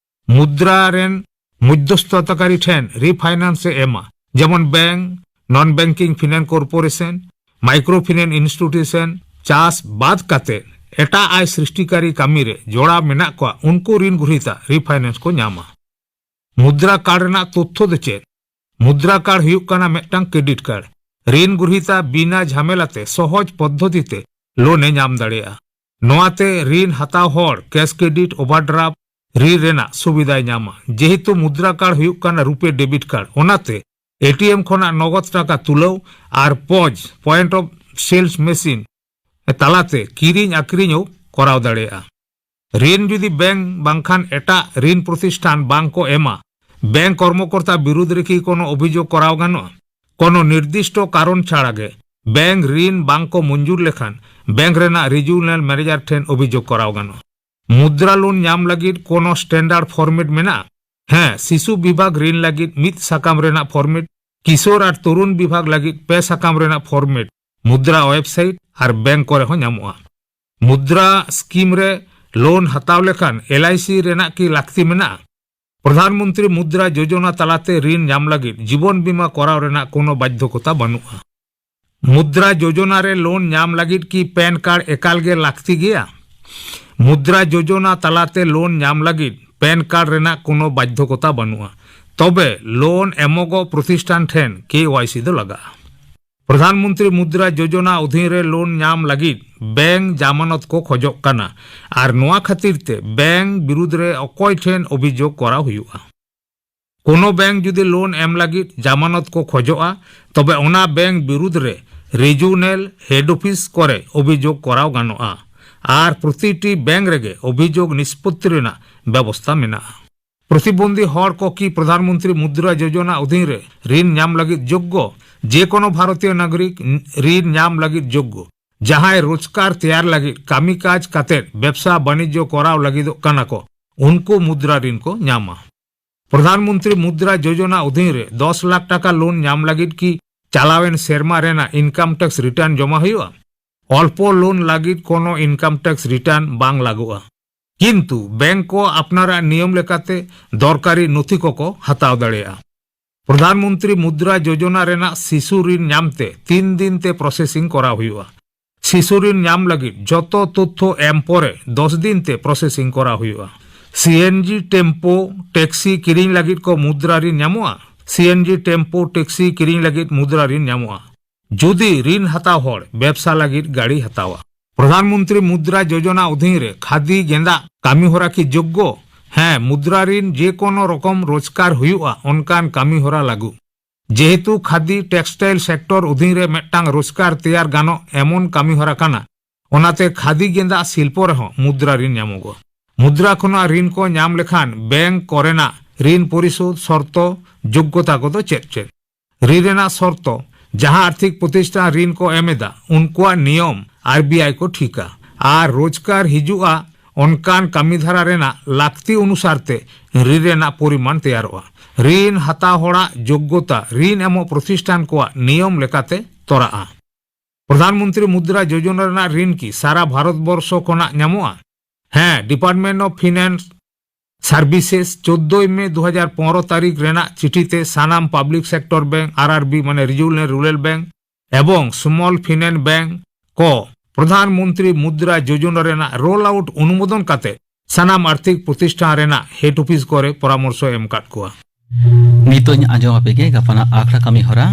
ᱢᱩᱫᱽᱨᱟ ᱨᱮᱱ ᱢᱚᱫᱽᱫᱷᱚᱥᱛᱷᱚᱛᱟᱠᱟᱨᱤ ᱴᱷᱮᱱ ᱨᱤᱯᱷᱟᱭᱱᱟᱱᱥ ᱮ ᱮᱢᱟ, ᱡᱮᱢᱚᱱ bank, non banking finance corporation, micro finance institution, ᱪᱟᱥ ᱵᱟᱫ ᱠᱟᱛᱮ ᱮᱴᱟᱜ ᱟᱭ ᱥᱨᱤᱥᱴᱤᱠᱟᱨᱤ ᱠᱟᱹᱢᱤ ᱨᱮ ᱡᱚᱲᱟᱣ ᱢᱮᱱᱟᱜ ᱠᱚᱣᱟ, ᱩᱱᱠᱩ ᱨᱤᱱ ᱜᱨᱚᱦᱤᱛᱟ ᱨᱤᱯᱷᱟᱭᱱᱟᱱᱥ ᱠᱚ ᱧᱟᱢᱟ᱾ ᱢᱩᱫᱽᱨᱟ ᱠᱟᱨᱰ ᱨᱮᱱᱟᱜ ᱛᱚᱛᱛᱷᱚ ᱫᱚ ᱪᱮᱫ? ᱢᱩᱫᱽᱨᱟ ᱠᱟᱨᱰ ᱦᱩᱭᱩᱜ ᱠᱟᱱᱟ ᱢᱤᱫᱴᱟᱝ ᱠᱨᱮᱰᱤᱴ ᱠᱟᱨᱰ᱾ ᱨᱤᱱ ᱜᱨᱚᱦᱤᱛᱟ ᱵᱤᱱᱟ ᱡᱷᱟᱢᱮᱞᱟ ᱛᱮ ᱥᱚᱦᱚᱡ ᱯᱚᱫᱽᱫᱷᱚᱛᱤ ᱛᱮ ᱞᱳᱱ ᱮ ᱧᱟᱢ ᱫᱟᱲᱮᱭᱟᱜᱼᱟ᱾ ᱱᱚᱣᱟ ᱛᱮ ᱨᱤᱱ ᱦᱟᱛᱟᱣ ᱦᱚᱲ ᱠᱮᱥ ᱠᱨᱮᱰᱤᱴ ᱳᱵᱷᱟᱨᱰᱨᱟᱯᱴ ᱨᱤᱱ ᱨᱮᱱᱟᱜ ᱥᱩᱵᱤᱫᱷᱟᱭ ᱧᱟᱢᱟ᱾ ᱡᱮᱦᱮᱛᱩ ᱢᱩᱫᱽᱨᱟ ᱠᱟᱨᱰ ᱦᱩᱭᱩᱜ ᱠᱟᱱᱟ ᱨᱩᱯᱮ ᱰᱮᱵᱤᱴ ᱠᱟᱨᱰ, ᱚᱱᱟᱛᱮ ᱮᱴᱤᱮᱢ ᱠᱷᱚᱱᱟᱜ ᱱᱚᱜᱚᱫ ᱴᱟᱠᱟ ᱛᱩᱞᱟᱹᱣ ᱟᱨ ᱯᱚᱡᱽ, ᱯᱚᱭᱮᱱᱴ ᱚᱯᱷ ᱥᱮᱞᱥ ᱢᱮᱥᱤᱱ ᱛᱟᱞᱟᱛᱮ ᱠᱤᱨᱤᱧ ᱟᱹᱠᱷᱨᱤᱧ ᱦᱚᱸ ᱠᱚᱨᱟᱣ ᱫᱟᱲᱮᱭᱟᱜᱼᱟ᱾ ᱨᱤᱱ ᱡᱩᱫᱤ ᱵᱮᱝᱠ ᱵᱟᱝᱠᱷᱟᱱ ᱮᱴᱟᱜ ᱨᱤᱱ ᱯᱨᱚᱛᱤᱥᱴᱷᱟᱱ ᱵᱟᱝ ᱠᱚ ᱮᱢᱟ, ᱵᱮᱝᱠ ᱠᱚᱨᱢᱚᱠᱚᱨᱛᱟ ᱵᱤᱨᱩᱫᱷ ᱨᱮ ᱠᱤ ᱠᱳᱱᱳ ᱚᱵᱷᱤᱡᱳᱜᱽ ᱠᱚᱨᱟᱣ ᱜᱟᱱᱚᱜᱼᱟ? ᱠᱳᱱᱳ ᱱᱤᱨᱫᱤᱥᱴᱚ ᱠᱟᱨᱚᱱ ᱪᱷᱟᱲᱟ ᱜᱮ ᱵᱮᱝᱠ ᱨᱤᱱ ᱵᱟᱝ ᱠᱚ ᱢᱚᱧᱡᱩᱨ ᱞᱮᱠᱷᱟᱱ ᱵᱮᱝᱠ ᱨᱮᱱᱟᱜ ᱨᱤᱡᱤᱣᱱᱟᱞ ᱢᱮᱱᱮᱡᱟᱨ ᱴᱷᱮᱱ ᱚᱵᱷᱤᱡᱳᱜᱽ ᱠᱚᱨᱟᱣ ᱜᱟᱱᱚᱜᱼᱟ᱾ ᱢᱩᱫᱽᱨᱟ ᱞᱳᱱ ᱧᱟᱢ ᱞᱟᱹᱜᱤᱫ ᱠᱳᱱᱳ ᱥᱴᱮᱱᱰᱟᱨᱰ ᱯᱷᱚᱨᱢᱮᱴ ᱢᱮᱱᱟᱜᱼᱟ? ᱦᱮᱸ, ᱥᱤᱥᱩ ᱵᱤᱵᱷᱟᱜᱽ ᱨᱤᱱ ᱞᱟᱹᱜᱤᱫ ᱢᱤᱫ ᱥᱟᱠᱟᱢ ᱨᱮᱱᱟᱜ ᱯᱷᱚᱨᱢᱮᱴ, ᱠᱤᱥᱳᱨ ᱟᱨ ᱛᱚᱨᱩᱱ ᱵᱤᱵᱷᱟᱜᱽ ᱞᱟᱹᱜᱤᱫ ᱯᱮ ᱥᱟᱠᱟᱢ ᱨᱮᱱᱟᱜ ᱯᱷᱚᱨᱢᱮᱴ ᱢᱩᱫᱽᱨᱟ ᱣᱮᱵᱥᱟᱭᱤᱴ ᱟᱨ ᱵᱮᱝᱠ ᱠᱚᱨᱮ ᱦᱚᱸ ᱧᱟᱢᱚᱜᱼᱟ᱾ ᱢᱩᱫᱽᱨᱟ ᱥᱠᱤᱢ ᱨᱮ ᱞᱳᱱ ᱦᱟᱛᱟᱣ ᱞᱮᱠᱷᱟᱱ ᱮᱞ ᱟᱭ ᱥᱤ ᱨᱮᱱᱟᱜ ᱠᱤ ᱞᱟᱹᱠᱛᱤ ᱢᱮᱱᱟᱜᱼᱟ? ᱯᱨᱚᱫᱷᱟᱱ ᱢᱚᱱᱛᱨᱤ ᱢᱩᱫᱽᱨᱟ ᱡᱳᱡᱚᱱᱟ ᱛᱟᱞᱟᱛᱮ ᱨᱤᱱ ᱧᱟᱢ ᱞᱟᱹᱜᱤᱫ ᱡᱤᱵᱚᱱ ᱵᱤᱢᱟ ᱠᱚᱨᱟᱣ ᱨᱮᱱᱟᱜ ᱠᱳᱱᱳ ᱵᱟᱫᱽᱫᱷᱚᱠᱚᱛᱟ ᱵᱟᱹᱱᱩᱜᱼᱟ᱾ ᱢᱩᱫᱽᱨᱟ ᱡᱳᱡᱚᱱᱟ ᱨᱮ ᱞᱳᱱ ᱧᱟᱢ ᱞᱟᱹᱜᱤᱫ ᱠᱤ ᱯᱮᱱ ᱠᱟᱨᱰ ᱮᱠᱟᱞ ᱜᱮ ᱞᱟᱹᱠᱛᱤ ᱜᱮᱭᱟ? ᱢᱩᱫᱽᱨᱟ ᱡᱳᱡᱚᱱᱟ ᱛᱟᱞᱟᱛᱮ ᱞᱳᱱ ᱧᱟᱢ ᱞᱟᱹᱜᱤᱫ ᱯᱮᱱ ᱠᱟᱨᱰ ᱨᱮᱱᱟᱜ ᱠᱳᱱᱳ ᱵᱟᱫᱽᱫᱷᱚᱠᱚᱛᱟ ᱵᱟᱹᱱᱩᱜᱼᱟ, ᱛᱚᱵᱮ ᱞᱳᱱ ᱮᱢᱚᱜᱚᱜ ᱯᱨᱚᱛᱤᱥᱴᱷᱟᱱ ᱴᱷᱮᱱ ᱠᱮ ᱣᱟᱭ ᱥᱤ ᱫᱚ ᱞᱟᱜᱟᱜᱼᱟ᱾ ᱯᱨᱚᱫᱷᱟᱱ ᱢᱚᱱᱛᱨᱤ ᱢᱩᱫᱽᱨᱟ ᱡᱳᱡᱚᱱᱟ ᱚᱫᱷᱤᱱ ᱨᱮ ᱞᱳᱱ ᱧᱟᱢ ᱞᱟᱹᱜᱤᱫ ᱵᱮᱝᱠ ᱡᱟᱢᱟᱱᱚᱛ ᱠᱚ ᱠᱷᱚᱡᱚᱜ ᱠᱟᱱᱟ, ᱟᱨ ᱱᱚᱣᱟ ᱠᱷᱟᱹᱛᱤᱨ ᱛᱮ ᱵᱮᱝᱠ ᱵᱤᱨᱩᱫᱷ ᱨᱮ ᱚᱠᱚᱭ ᱴᱷᱮᱱ ᱚᱵᱷᱤᱡᱳᱜᱽ ᱠᱚᱨᱟᱣ ᱦᱩᱭᱩᱜᱼᱟ? ᱠᱳᱱᱳ ᱵᱮᱝᱠ ᱡᱩᱫᱤ ᱞᱳᱱ ᱮᱢ ᱞᱟᱹᱜᱤᱫ ᱡᱟᱢᱟᱱᱚᱛ ᱠᱚ ᱠᱷᱚᱡᱚᱜᱼᱟ, ᱛᱚᱵᱮ ᱚᱱᱟ ᱵᱮᱝᱠ ᱵᱤᱨᱩᱫᱷ ᱨᱮ ᱨᱤᱡᱤᱣᱱᱟᱞ ᱦᱮᱰ ᱚᱯᱷᱤᱥ ᱠᱚᱨᱮ ᱚᱵᱷᱤᱡᱳᱜᱽ ᱠᱚᱨᱟᱣ ᱜᱟᱱᱚᱜᱼᱟ, ᱟᱨ ᱯᱨᱚᱛᱤᱴᱤ ᱵᱮᱝᱠ ᱨᱮᱜᱮ ᱚᱵᱷᱤᱡᱳᱜᱽ ᱱᱤᱥᱯᱚᱛᱛᱤ ᱨᱮᱱᱟᱜ ᱵᱮᱵᱚᱥᱛᱟ ᱢᱮᱱᱟᱜᱼᱟ᱾ ᱯᱨᱚᱛᱤᱵᱚᱱᱫᱷᱤ ᱦᱚᱲ ᱠᱚ ᱠᱤ ᱯᱨᱚᱫᱷᱟᱱ ᱢᱚᱱᱛᱨᱤ ᱢᱩᱫᱽᱨᱟ ᱡᱳᱡᱚᱱᱟ ᱚᱫᱷᱤᱱ ᱨᱮ ᱨᱤᱱ ᱧᱟᱢ ᱞᱟᱹᱜᱤᱫ ᱡᱳᱜᱽᱜᱚ? ᱡᱮ ᱠᱳᱱᱳ ᱵᱷᱟᱨᱚᱛᱤᱭᱚ ᱱᱟᱜᱚᱨᱤᱠ ᱨᱤᱱ ᱧᱟᱢ ᱞᱟᱹᱜᱤᱫ ᱡᱳᱜᱽᱜᱚ᱾ ᱡᱟᱦᱟᱸᱭ ᱨᱳᱡᱽᱜᱟᱨ ᱛᱮᱭᱟᱨ ᱞᱟᱹᱜᱤᱫ ᱠᱟᱹᱢᱤ ᱠᱟᱡᱽ ᱠᱟᱛᱮ ᱵᱮᱵᱥᱟ ᱵᱟᱱᱤᱡᱽᱡᱚ ᱠᱚᱨᱟᱣ ᱞᱟᱹᱜᱤᱫᱚᱜ ᱠᱟᱱᱟ ᱠᱚ, ᱩᱱᱠᱩ ᱢᱩᱫᱽᱨᱟ ᱨᱤᱱ ᱠᱚ ᱧᱟᱢᱟ᱾ ᱯᱨᱚᱫᱷᱟᱱ ᱢᱚᱱᱛᱨᱤ ᱢᱩᱫᱽᱨᱟ ᱡᱳᱡᱚᱱᱟ ᱚᱫᱷᱤᱱ ᱨᱮ ᱫᱚᱥ ᱞᱟᱠᱷ ᱴᱟᱠᱟ ᱞᱳᱱ ᱧᱟᱢ ᱞᱟᱹᱜᱤᱫ ᱠᱤ ᱪᱟᱞᱟᱣᱮᱱ ᱥᱮᱨᱢᱟ ᱨᱮᱱᱟᱜ ᱤᱱᱠᱟᱢ ᱴᱮᱠᱥ ᱨᱤᱴᱟᱨᱱ ᱡᱚᱢᱟ ᱦᱩᱭᱩᱜᱼᱟ? ᱚᱞᱯᱚ ᱞᱳᱱ ᱞᱟᱹᱜᱤᱫ ᱠᱳᱱᱳ ᱤᱱᱠᱟᱢ ᱴᱮᱠᱥ ᱨᱤᱴᱟᱨᱱ ᱵᱟᱝ ᱞᱟᱜᱟᱜᱼᱟ᱾ ᱠᱤᱱᱛᱩ ᱵᱮᱝᱠ ᱠᱚ ᱟᱯᱱᱟᱨᱟᱜ ᱱᱤᱭᱚᱢ ᱞᱮᱠᱟᱛᱮ ᱫᱚᱨᱠᱟᱨᱤ ᱱᱚᱛᱷᱤ ᱠᱚᱠᱚ ᱦᱟᱛᱟᱣ ᱫᱟᱲᱮᱭᱟᱜᱼᱟ᱾ ᱯᱨᱚᱫᱷᱟᱱ ᱢᱚᱱᱛᱨᱤ ᱢᱩᱫᱽᱨᱟ ᱡᱳᱡᱚᱱᱟ ᱨᱮᱱᱟᱜ ᱥᱤᱥᱩ ᱨᱤᱱ ᱧᱟᱢᱛᱮ ᱛᱤᱱ ᱫᱤᱱ ᱛᱮ ᱯᱨᱚᱥᱮᱥᱤᱝ ᱠᱚᱨᱟᱣ ᱦᱩᱭᱩᱜᱼᱟ᱾ ᱥᱤᱥᱩ ᱨᱤᱱ ᱧᱟᱢ ᱞᱟᱹᱜᱤᱫ ᱡᱚᱛᱚ ᱛᱚᱛᱛᱷᱚ ᱮᱢ ᱯᱚᱨᱮ ᱫᱚᱥ ᱫᱤᱱ ᱛᱮ ᱯᱨᱚᱥᱮᱥᱤᱝ ᱠᱚᱨᱟᱣ ᱦᱩᱭᱩᱜᱼᱟ᱾ ᱥᱤ ᱮᱱ ᱡᱤ ᱴᱮᱢᱯᱳ ᱴᱮᱠᱥᱤ ᱠᱤᱨᱤᱧ ᱞᱟᱹᱜᱤᱫ ᱠᱚ ᱢᱩᱫᱽᱨᱟ ᱨᱤᱱ ᱧᱟᱢᱚᱜᱼᱟ? ᱥᱤ ᱮᱱ ᱡᱤ ᱴᱮᱢᱯᱳ ᱴᱮᱠᱥᱤ ᱠᱤᱨᱤᱧ ᱞᱟᱹᱜᱤᱫ ᱢᱩᱫᱽᱨᱟ ᱨᱤᱱ ᱧᱟᱢᱚᱜᱼᱟ᱾ ᱡᱩᱫᱤ ᱨᱤᱱ ᱦᱟᱛᱟᱣ ᱦᱚᱲ ᱵᱮᱵᱥᱟ ᱞᱟᱹᱜᱤᱫ ᱜᱟᱹᱰᱤ ᱦᱟᱛᱟᱣᱟ᱾ ᱯᱨᱚᱫᱷᱟᱱ ᱢᱚᱱᱛᱨᱤ ᱢᱩᱫᱽᱨᱟ ᱡᱳᱡᱚᱱᱟ ᱚᱫᱷᱤᱱ ᱨᱮ ᱠᱷᱟᱫᱤ ᱜᱮᱸᱫᱟᱜ ᱠᱟᱹᱢᱤ ᱦᱚᱨᱟ ᱠᱤ ᱡᱳᱜᱽᱜᱚ? ᱦᱮᱸ, ᱢᱩᱫᱽᱨᱟ ᱨᱤᱱ ᱡᱮ ᱠᱳᱱᱳ ᱨᱚᱠᱚᱢ ᱨᱳᱡᱽᱜᱟᱨ ᱦᱩᱭᱩᱜᱼᱟ ᱚᱱᱠᱟᱱ ᱠᱟᱹᱢᱤ ᱦᱚᱨᱟ ᱞᱟᱹᱜᱩ᱾ ᱡᱮᱦᱮᱛᱩ ᱠᱷᱟᱫᱤ ᱴᱮᱠᱥᱴᱟᱭᱤᱞ ᱥᱮᱠᱴᱚᱨ ᱚᱫᱷᱤᱱ ᱨᱮ ᱢᱤᱫᱴᱟᱝ ᱨᱳᱡᱽᱜᱟᱨ ᱛᱮᱭᱟᱨ ᱜᱟᱱᱚᱜ ᱮᱢᱚᱱ ᱠᱟᱹᱢᱤ ᱦᱚᱨᱟ ᱠᱟᱱᱟ, ᱚᱱᱟᱛᱮ ᱠᱷᱟᱫᱤ ᱜᱮᱸᱫᱟᱜ ᱥᱤᱞᱯᱚ ᱨᱮᱦᱚᱸ ᱢᱩᱫᱽᱨᱟ ᱨᱤᱱ ᱧᱟᱢᱚᱜᱚᱜᱼᱟ᱾ ᱢᱩᱫᱽᱨᱟ ᱠᱷᱚᱱᱟᱜ ᱨᱤᱱ ᱠᱚ ᱧᱟᱢ ᱞᱮᱠᱷᱟᱱ ᱵᱮᱝᱠ ᱠᱚᱨᱮᱱᱟᱜ ᱨᱤᱱ ᱯᱚᱨᱤᱥᱳᱫᱷ ᱥᱚᱨᱛᱚ ᱡᱳᱜᱽᱜᱚᱛᱟ ᱠᱚᱫᱚ ᱪᱮᱫ ᱪᱮᱫ? ᱨᱤᱱ ᱨᱮᱱᱟᱜ ᱥᱚᱨᱛᱚ, ᱡᱟᱦᱟᱸ ᱟᱨᱛᱷᱤᱠ ᱯᱨᱚᱛᱤᱥᱴᱷᱟᱱ ᱨᱤᱱ ᱠᱚ ᱮᱢ ᱮᱫᱟ, ᱩᱱᱠᱩᱣᱟᱜ ᱱᱤᱭᱚᱢ ᱟᱨ ᱵᱤ ᱟᱭ ᱠᱚ ᱴᱷᱤᱠᱟ ᱟᱨ ᱨᱳᱡᱽᱜᱟᱨ ᱦᱤᱡᱩᱜᱼᱟ, ᱚᱱᱠᱟᱱ ᱠᱟᱹᱢᱤ ᱫᱷᱟᱨᱟ ᱨᱮᱱᱟᱜ ᱞᱟᱹᱠᱛᱤ ᱚᱱᱩᱥᱟᱨ ᱛᱮ ᱨᱤᱱ ᱨᱮᱱᱟᱜ ᱯᱚᱨᱤᱢᱟᱱ ᱛᱮᱭᱟᱨᱚᱜᱼᱟ᱾ ᱨᱤᱱ ᱦᱟᱛᱟᱣ ᱦᱚᱲᱟᱜ ᱡᱳᱜᱽᱜᱚᱛᱟ ᱨᱤᱱ ᱮᱢᱚᱜ ᱯᱨᱚᱛᱤᱥᱴᱷᱟᱱ ᱠᱚᱣᱟᱜ ᱱᱤᱭᱚᱢ ᱞᱮᱠᱟᱛᱮ ᱛᱚᱨᱟᱜᱼᱟ᱾ ᱯᱨᱚᱫᱷᱟᱱ ᱢᱚᱱᱛᱨᱤ ᱢᱩᱫᱽᱨᱟ ᱡᱳᱡᱚᱱᱟ ᱨᱮᱱᱟᱜ ᱨᱤᱱ ᱠᱤ ᱥᱟᱨᱟ ᱵᱷᱟᱨᱚᱛ ᱵᱚᱨᱥᱚ ᱠᱷᱚᱱᱟᱜ ᱧᱟᱢᱚᱜᱼᱟ? ᱦᱮᱸ, Department of Finance Services ᱪᱳᱫᱽᱫᱳᱭ ᱢᱮ ᱫᱩ ᱦᱟᱡᱟᱨ ᱯᱚᱱᱨᱚ ᱛᱟᱹᱨᱤᱠᱷ ᱨᱮᱱᱟᱜ ᱪᱤᱴᱷᱤ ᱛᱮ ᱥᱟᱱᱟᱢ ᱯᱟᱵᱽᱞᱤᱠ ᱥᱮᱠᱴᱚᱨ ᱵᱮᱝᱠ, ᱟᱨ ᱟᱨ ᱵᱤ, ᱢᱟᱱᱮ ᱨᱤᱡᱤᱭᱚᱱᱟᱞ ᱨᱩᱨᱟᱞ ᱵᱮᱝᱠ ᱮᱵᱚᱝ ᱥᱢᱚᱞ ᱯᱷᱤᱱᱟᱱᱥ ᱵᱮᱝᱠ ᱠᱚ ᱯᱨᱚᱫᱷᱟᱱ ᱢᱚᱱᱛᱨᱤ ᱢᱩᱫᱽᱨᱟ ᱡᱳᱡᱚᱱᱟ ᱨᱮᱱᱟᱜ ᱨᱳᱞ ᱟᱣᱩᱴ ᱚᱱᱩᱢᱳᱫᱚᱱ ᱠᱟᱛᱮ ᱥᱟᱱᱟᱢ ᱟᱨᱛᱷᱤᱠ ᱯᱨᱚᱛᱤᱥᱴᱷᱟᱱ ᱨᱮᱱᱟᱜ ᱦᱮᱰ ᱚᱯᱷᱤᱥ ᱠᱚᱨᱮ ᱯᱚᱨᱟᱢᱚᱨᱥᱚ ᱮᱢ ᱟᱠᱟᱫ ᱠᱚᱣᱟ᱾ ᱱᱤᱛᱚᱜ ᱤᱧ ᱟᱸᱡᱚᱢ ᱟᱯᱮ ᱜᱮ ᱜᱟᱯᱟᱱᱟᱜ ᱟᱠᱷᱲᱟ ᱠᱟᱹᱢᱤ ᱦᱚᱨᱟ᱾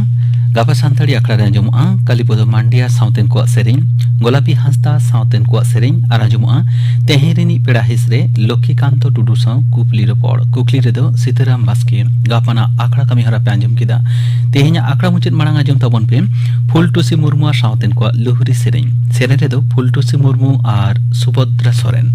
ᱜᱟᱯᱟ ᱥᱟᱱᱛᱟᱲᱤ ᱟᱠᱷᱲᱟ ᱨᱮ ᱟᱸᱡᱚᱢᱚᱜᱼᱟ ᱠᱟᱞᱤᱯᱚᱫᱚ ᱢᱟᱱᱰᱤᱭᱟ ᱥᱟᱶᱛᱮᱱ ᱠᱚᱣᱟᱜ ᱥᱮᱨᱮᱧ, ᱜᱳᱞᱟᱯᱤ ᱦᱟᱸᱥᱫᱟ ᱥᱟᱶᱛᱮᱱ ᱠᱚᱣᱟᱜ ᱥᱮᱨᱮᱧ ᱟᱨ ᱟᱸᱡᱚᱢᱚᱜᱼᱟ ᱛᱮᱦᱮᱧ ᱨᱤᱱᱤᱡ ᱯᱮᱲᱟ ᱦᱤᱸᱥ ᱨᱮ ᱞᱚᱠᱠᱷᱤᱠᱟᱱᱛᱚ ᱴᱩᱰᱩ ᱥᱟᱶ ᱠᱩᱠᱞᱤ ᱨᱚᱯᱚᱲ᱾ ᱠᱩᱠᱞᱤ ᱨᱮᱫᱚ ᱥᱤᱛᱟᱹᱨᱟᱢ ᱵᱟᱥᱠᱮ᱾ ᱜᱟᱯᱟᱱᱟᱜ ᱟᱠᱷᱲᱟ ᱠᱟᱹᱢᱤ ᱦᱚᱨᱟ ᱯᱮ ᱟᱸᱡᱚᱢ ᱠᱮᱫᱟ᱾ ᱛᱮᱦᱮᱧᱟᱜ ᱟᱠᱷᱲᱟ ᱢᱩᱪᱟᱹᱫ ᱢᱟᱲᱟᱝ ᱟᱸᱡᱚᱢ ᱛᱟᱵᱚᱱ ᱯᱮ ᱯᱷᱩᱞᱴᱩᱥᱤ ᱢᱩᱨᱢᱩ ᱟᱨ ᱥᱟᱶᱛᱮᱱ ᱠᱚᱣᱟᱜ ᱞᱩᱦᱨᱤ ᱥᱮᱨᱮᱧ᱾ ᱥᱮᱨᱮᱧ ᱨᱮᱫᱚ ᱯᱷᱩᱞᱴᱩᱥᱤ ᱢᱩᱨᱢᱩ ᱟᱨ ᱥᱩᱵᱷᱚᱫᱨᱟ ᱥᱚᱨᱮᱱ᱾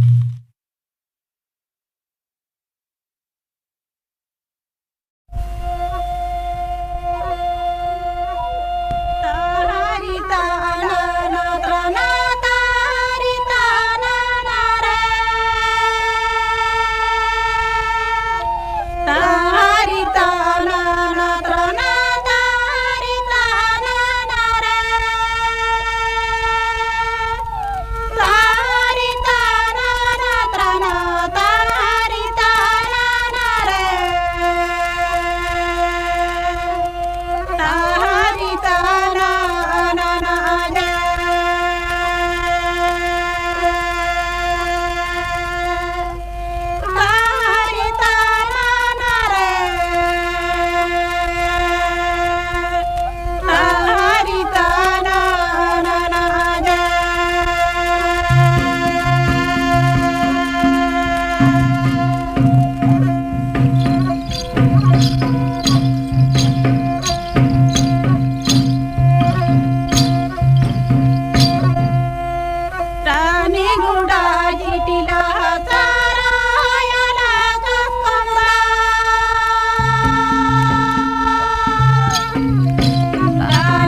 ᱱᱤᱜᱩᱰᱟ ᱡᱤᱴᱤᱞᱟ ᱥᱟᱨᱟᱭᱟᱞᱟ ᱠᱚᱥᱠᱚᱢᱫᱟ᱾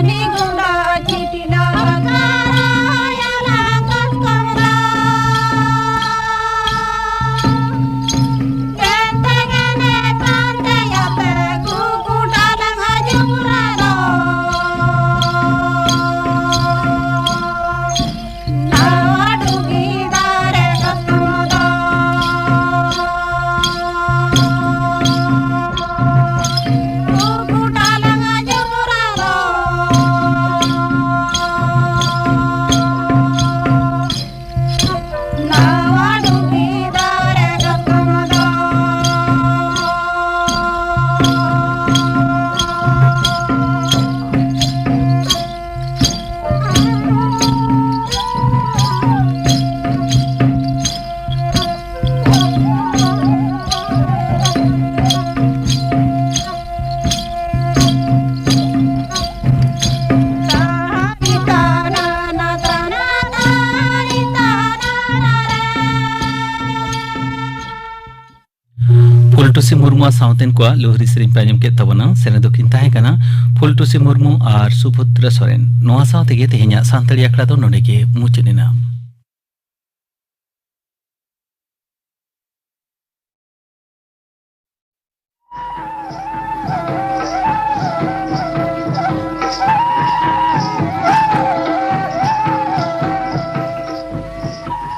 ᱱᱤᱜᱩᱰᱟ ᱡᱤᱴᱤᱞᱟ ᱥᱟᱨᱟᱭᱟᱞᱟ ᱠᱚᱥᱠᱚᱢᱫᱟ᱾ ᱠᱮᱱᱛᱮ ᱜᱮᱱᱮ ᱯᱟᱱᱛᱮᱭᱟᱛᱮ ᱠᱩᱠᱩᱰᱟ ᱞᱟᱝ ᱦᱤᱡᱩᱜ ᱨᱮᱫᱚ᱾ ᱯᱷᱩᱞᱴᱩᱥᱤ ᱢᱩᱨᱢᱩ ᱥᱟᱶᱛᱮᱱ ᱠᱚᱣᱟᱜ ᱞᱩᱦᱨᱤ ᱥᱮᱨᱮᱧ ᱯᱮ ᱟᱸᱡᱚᱢ ᱠᱮᱫ ᱛᱟᱵᱚᱱᱟ᱾ ᱥᱮᱨᱮᱧ ᱫᱚᱠᱤᱱ ᱛᱟᱦᱮᱸ ᱠᱟᱱᱟ ᱯᱷᱩᱞᱴᱩᱥᱤ ᱢᱩᱨᱢᱩ ᱟᱨ ᱥᱩᱵᱷᱚᱫᱨᱟ ᱥᱚᱨᱮᱱ᱾ ᱱᱚᱣᱟ ᱥᱟᱶ ᱛᱮᱜᱮ ᱛᱮᱦᱮᱧᱟᱜ ᱥᱟᱱᱛᱟᱲᱤ ᱟᱠᱷᱲᱟ ᱫᱚ ᱱᱚᱰᱮ ᱜᱮ ᱢᱩᱪᱟᱹᱫ ᱮᱱᱟ᱾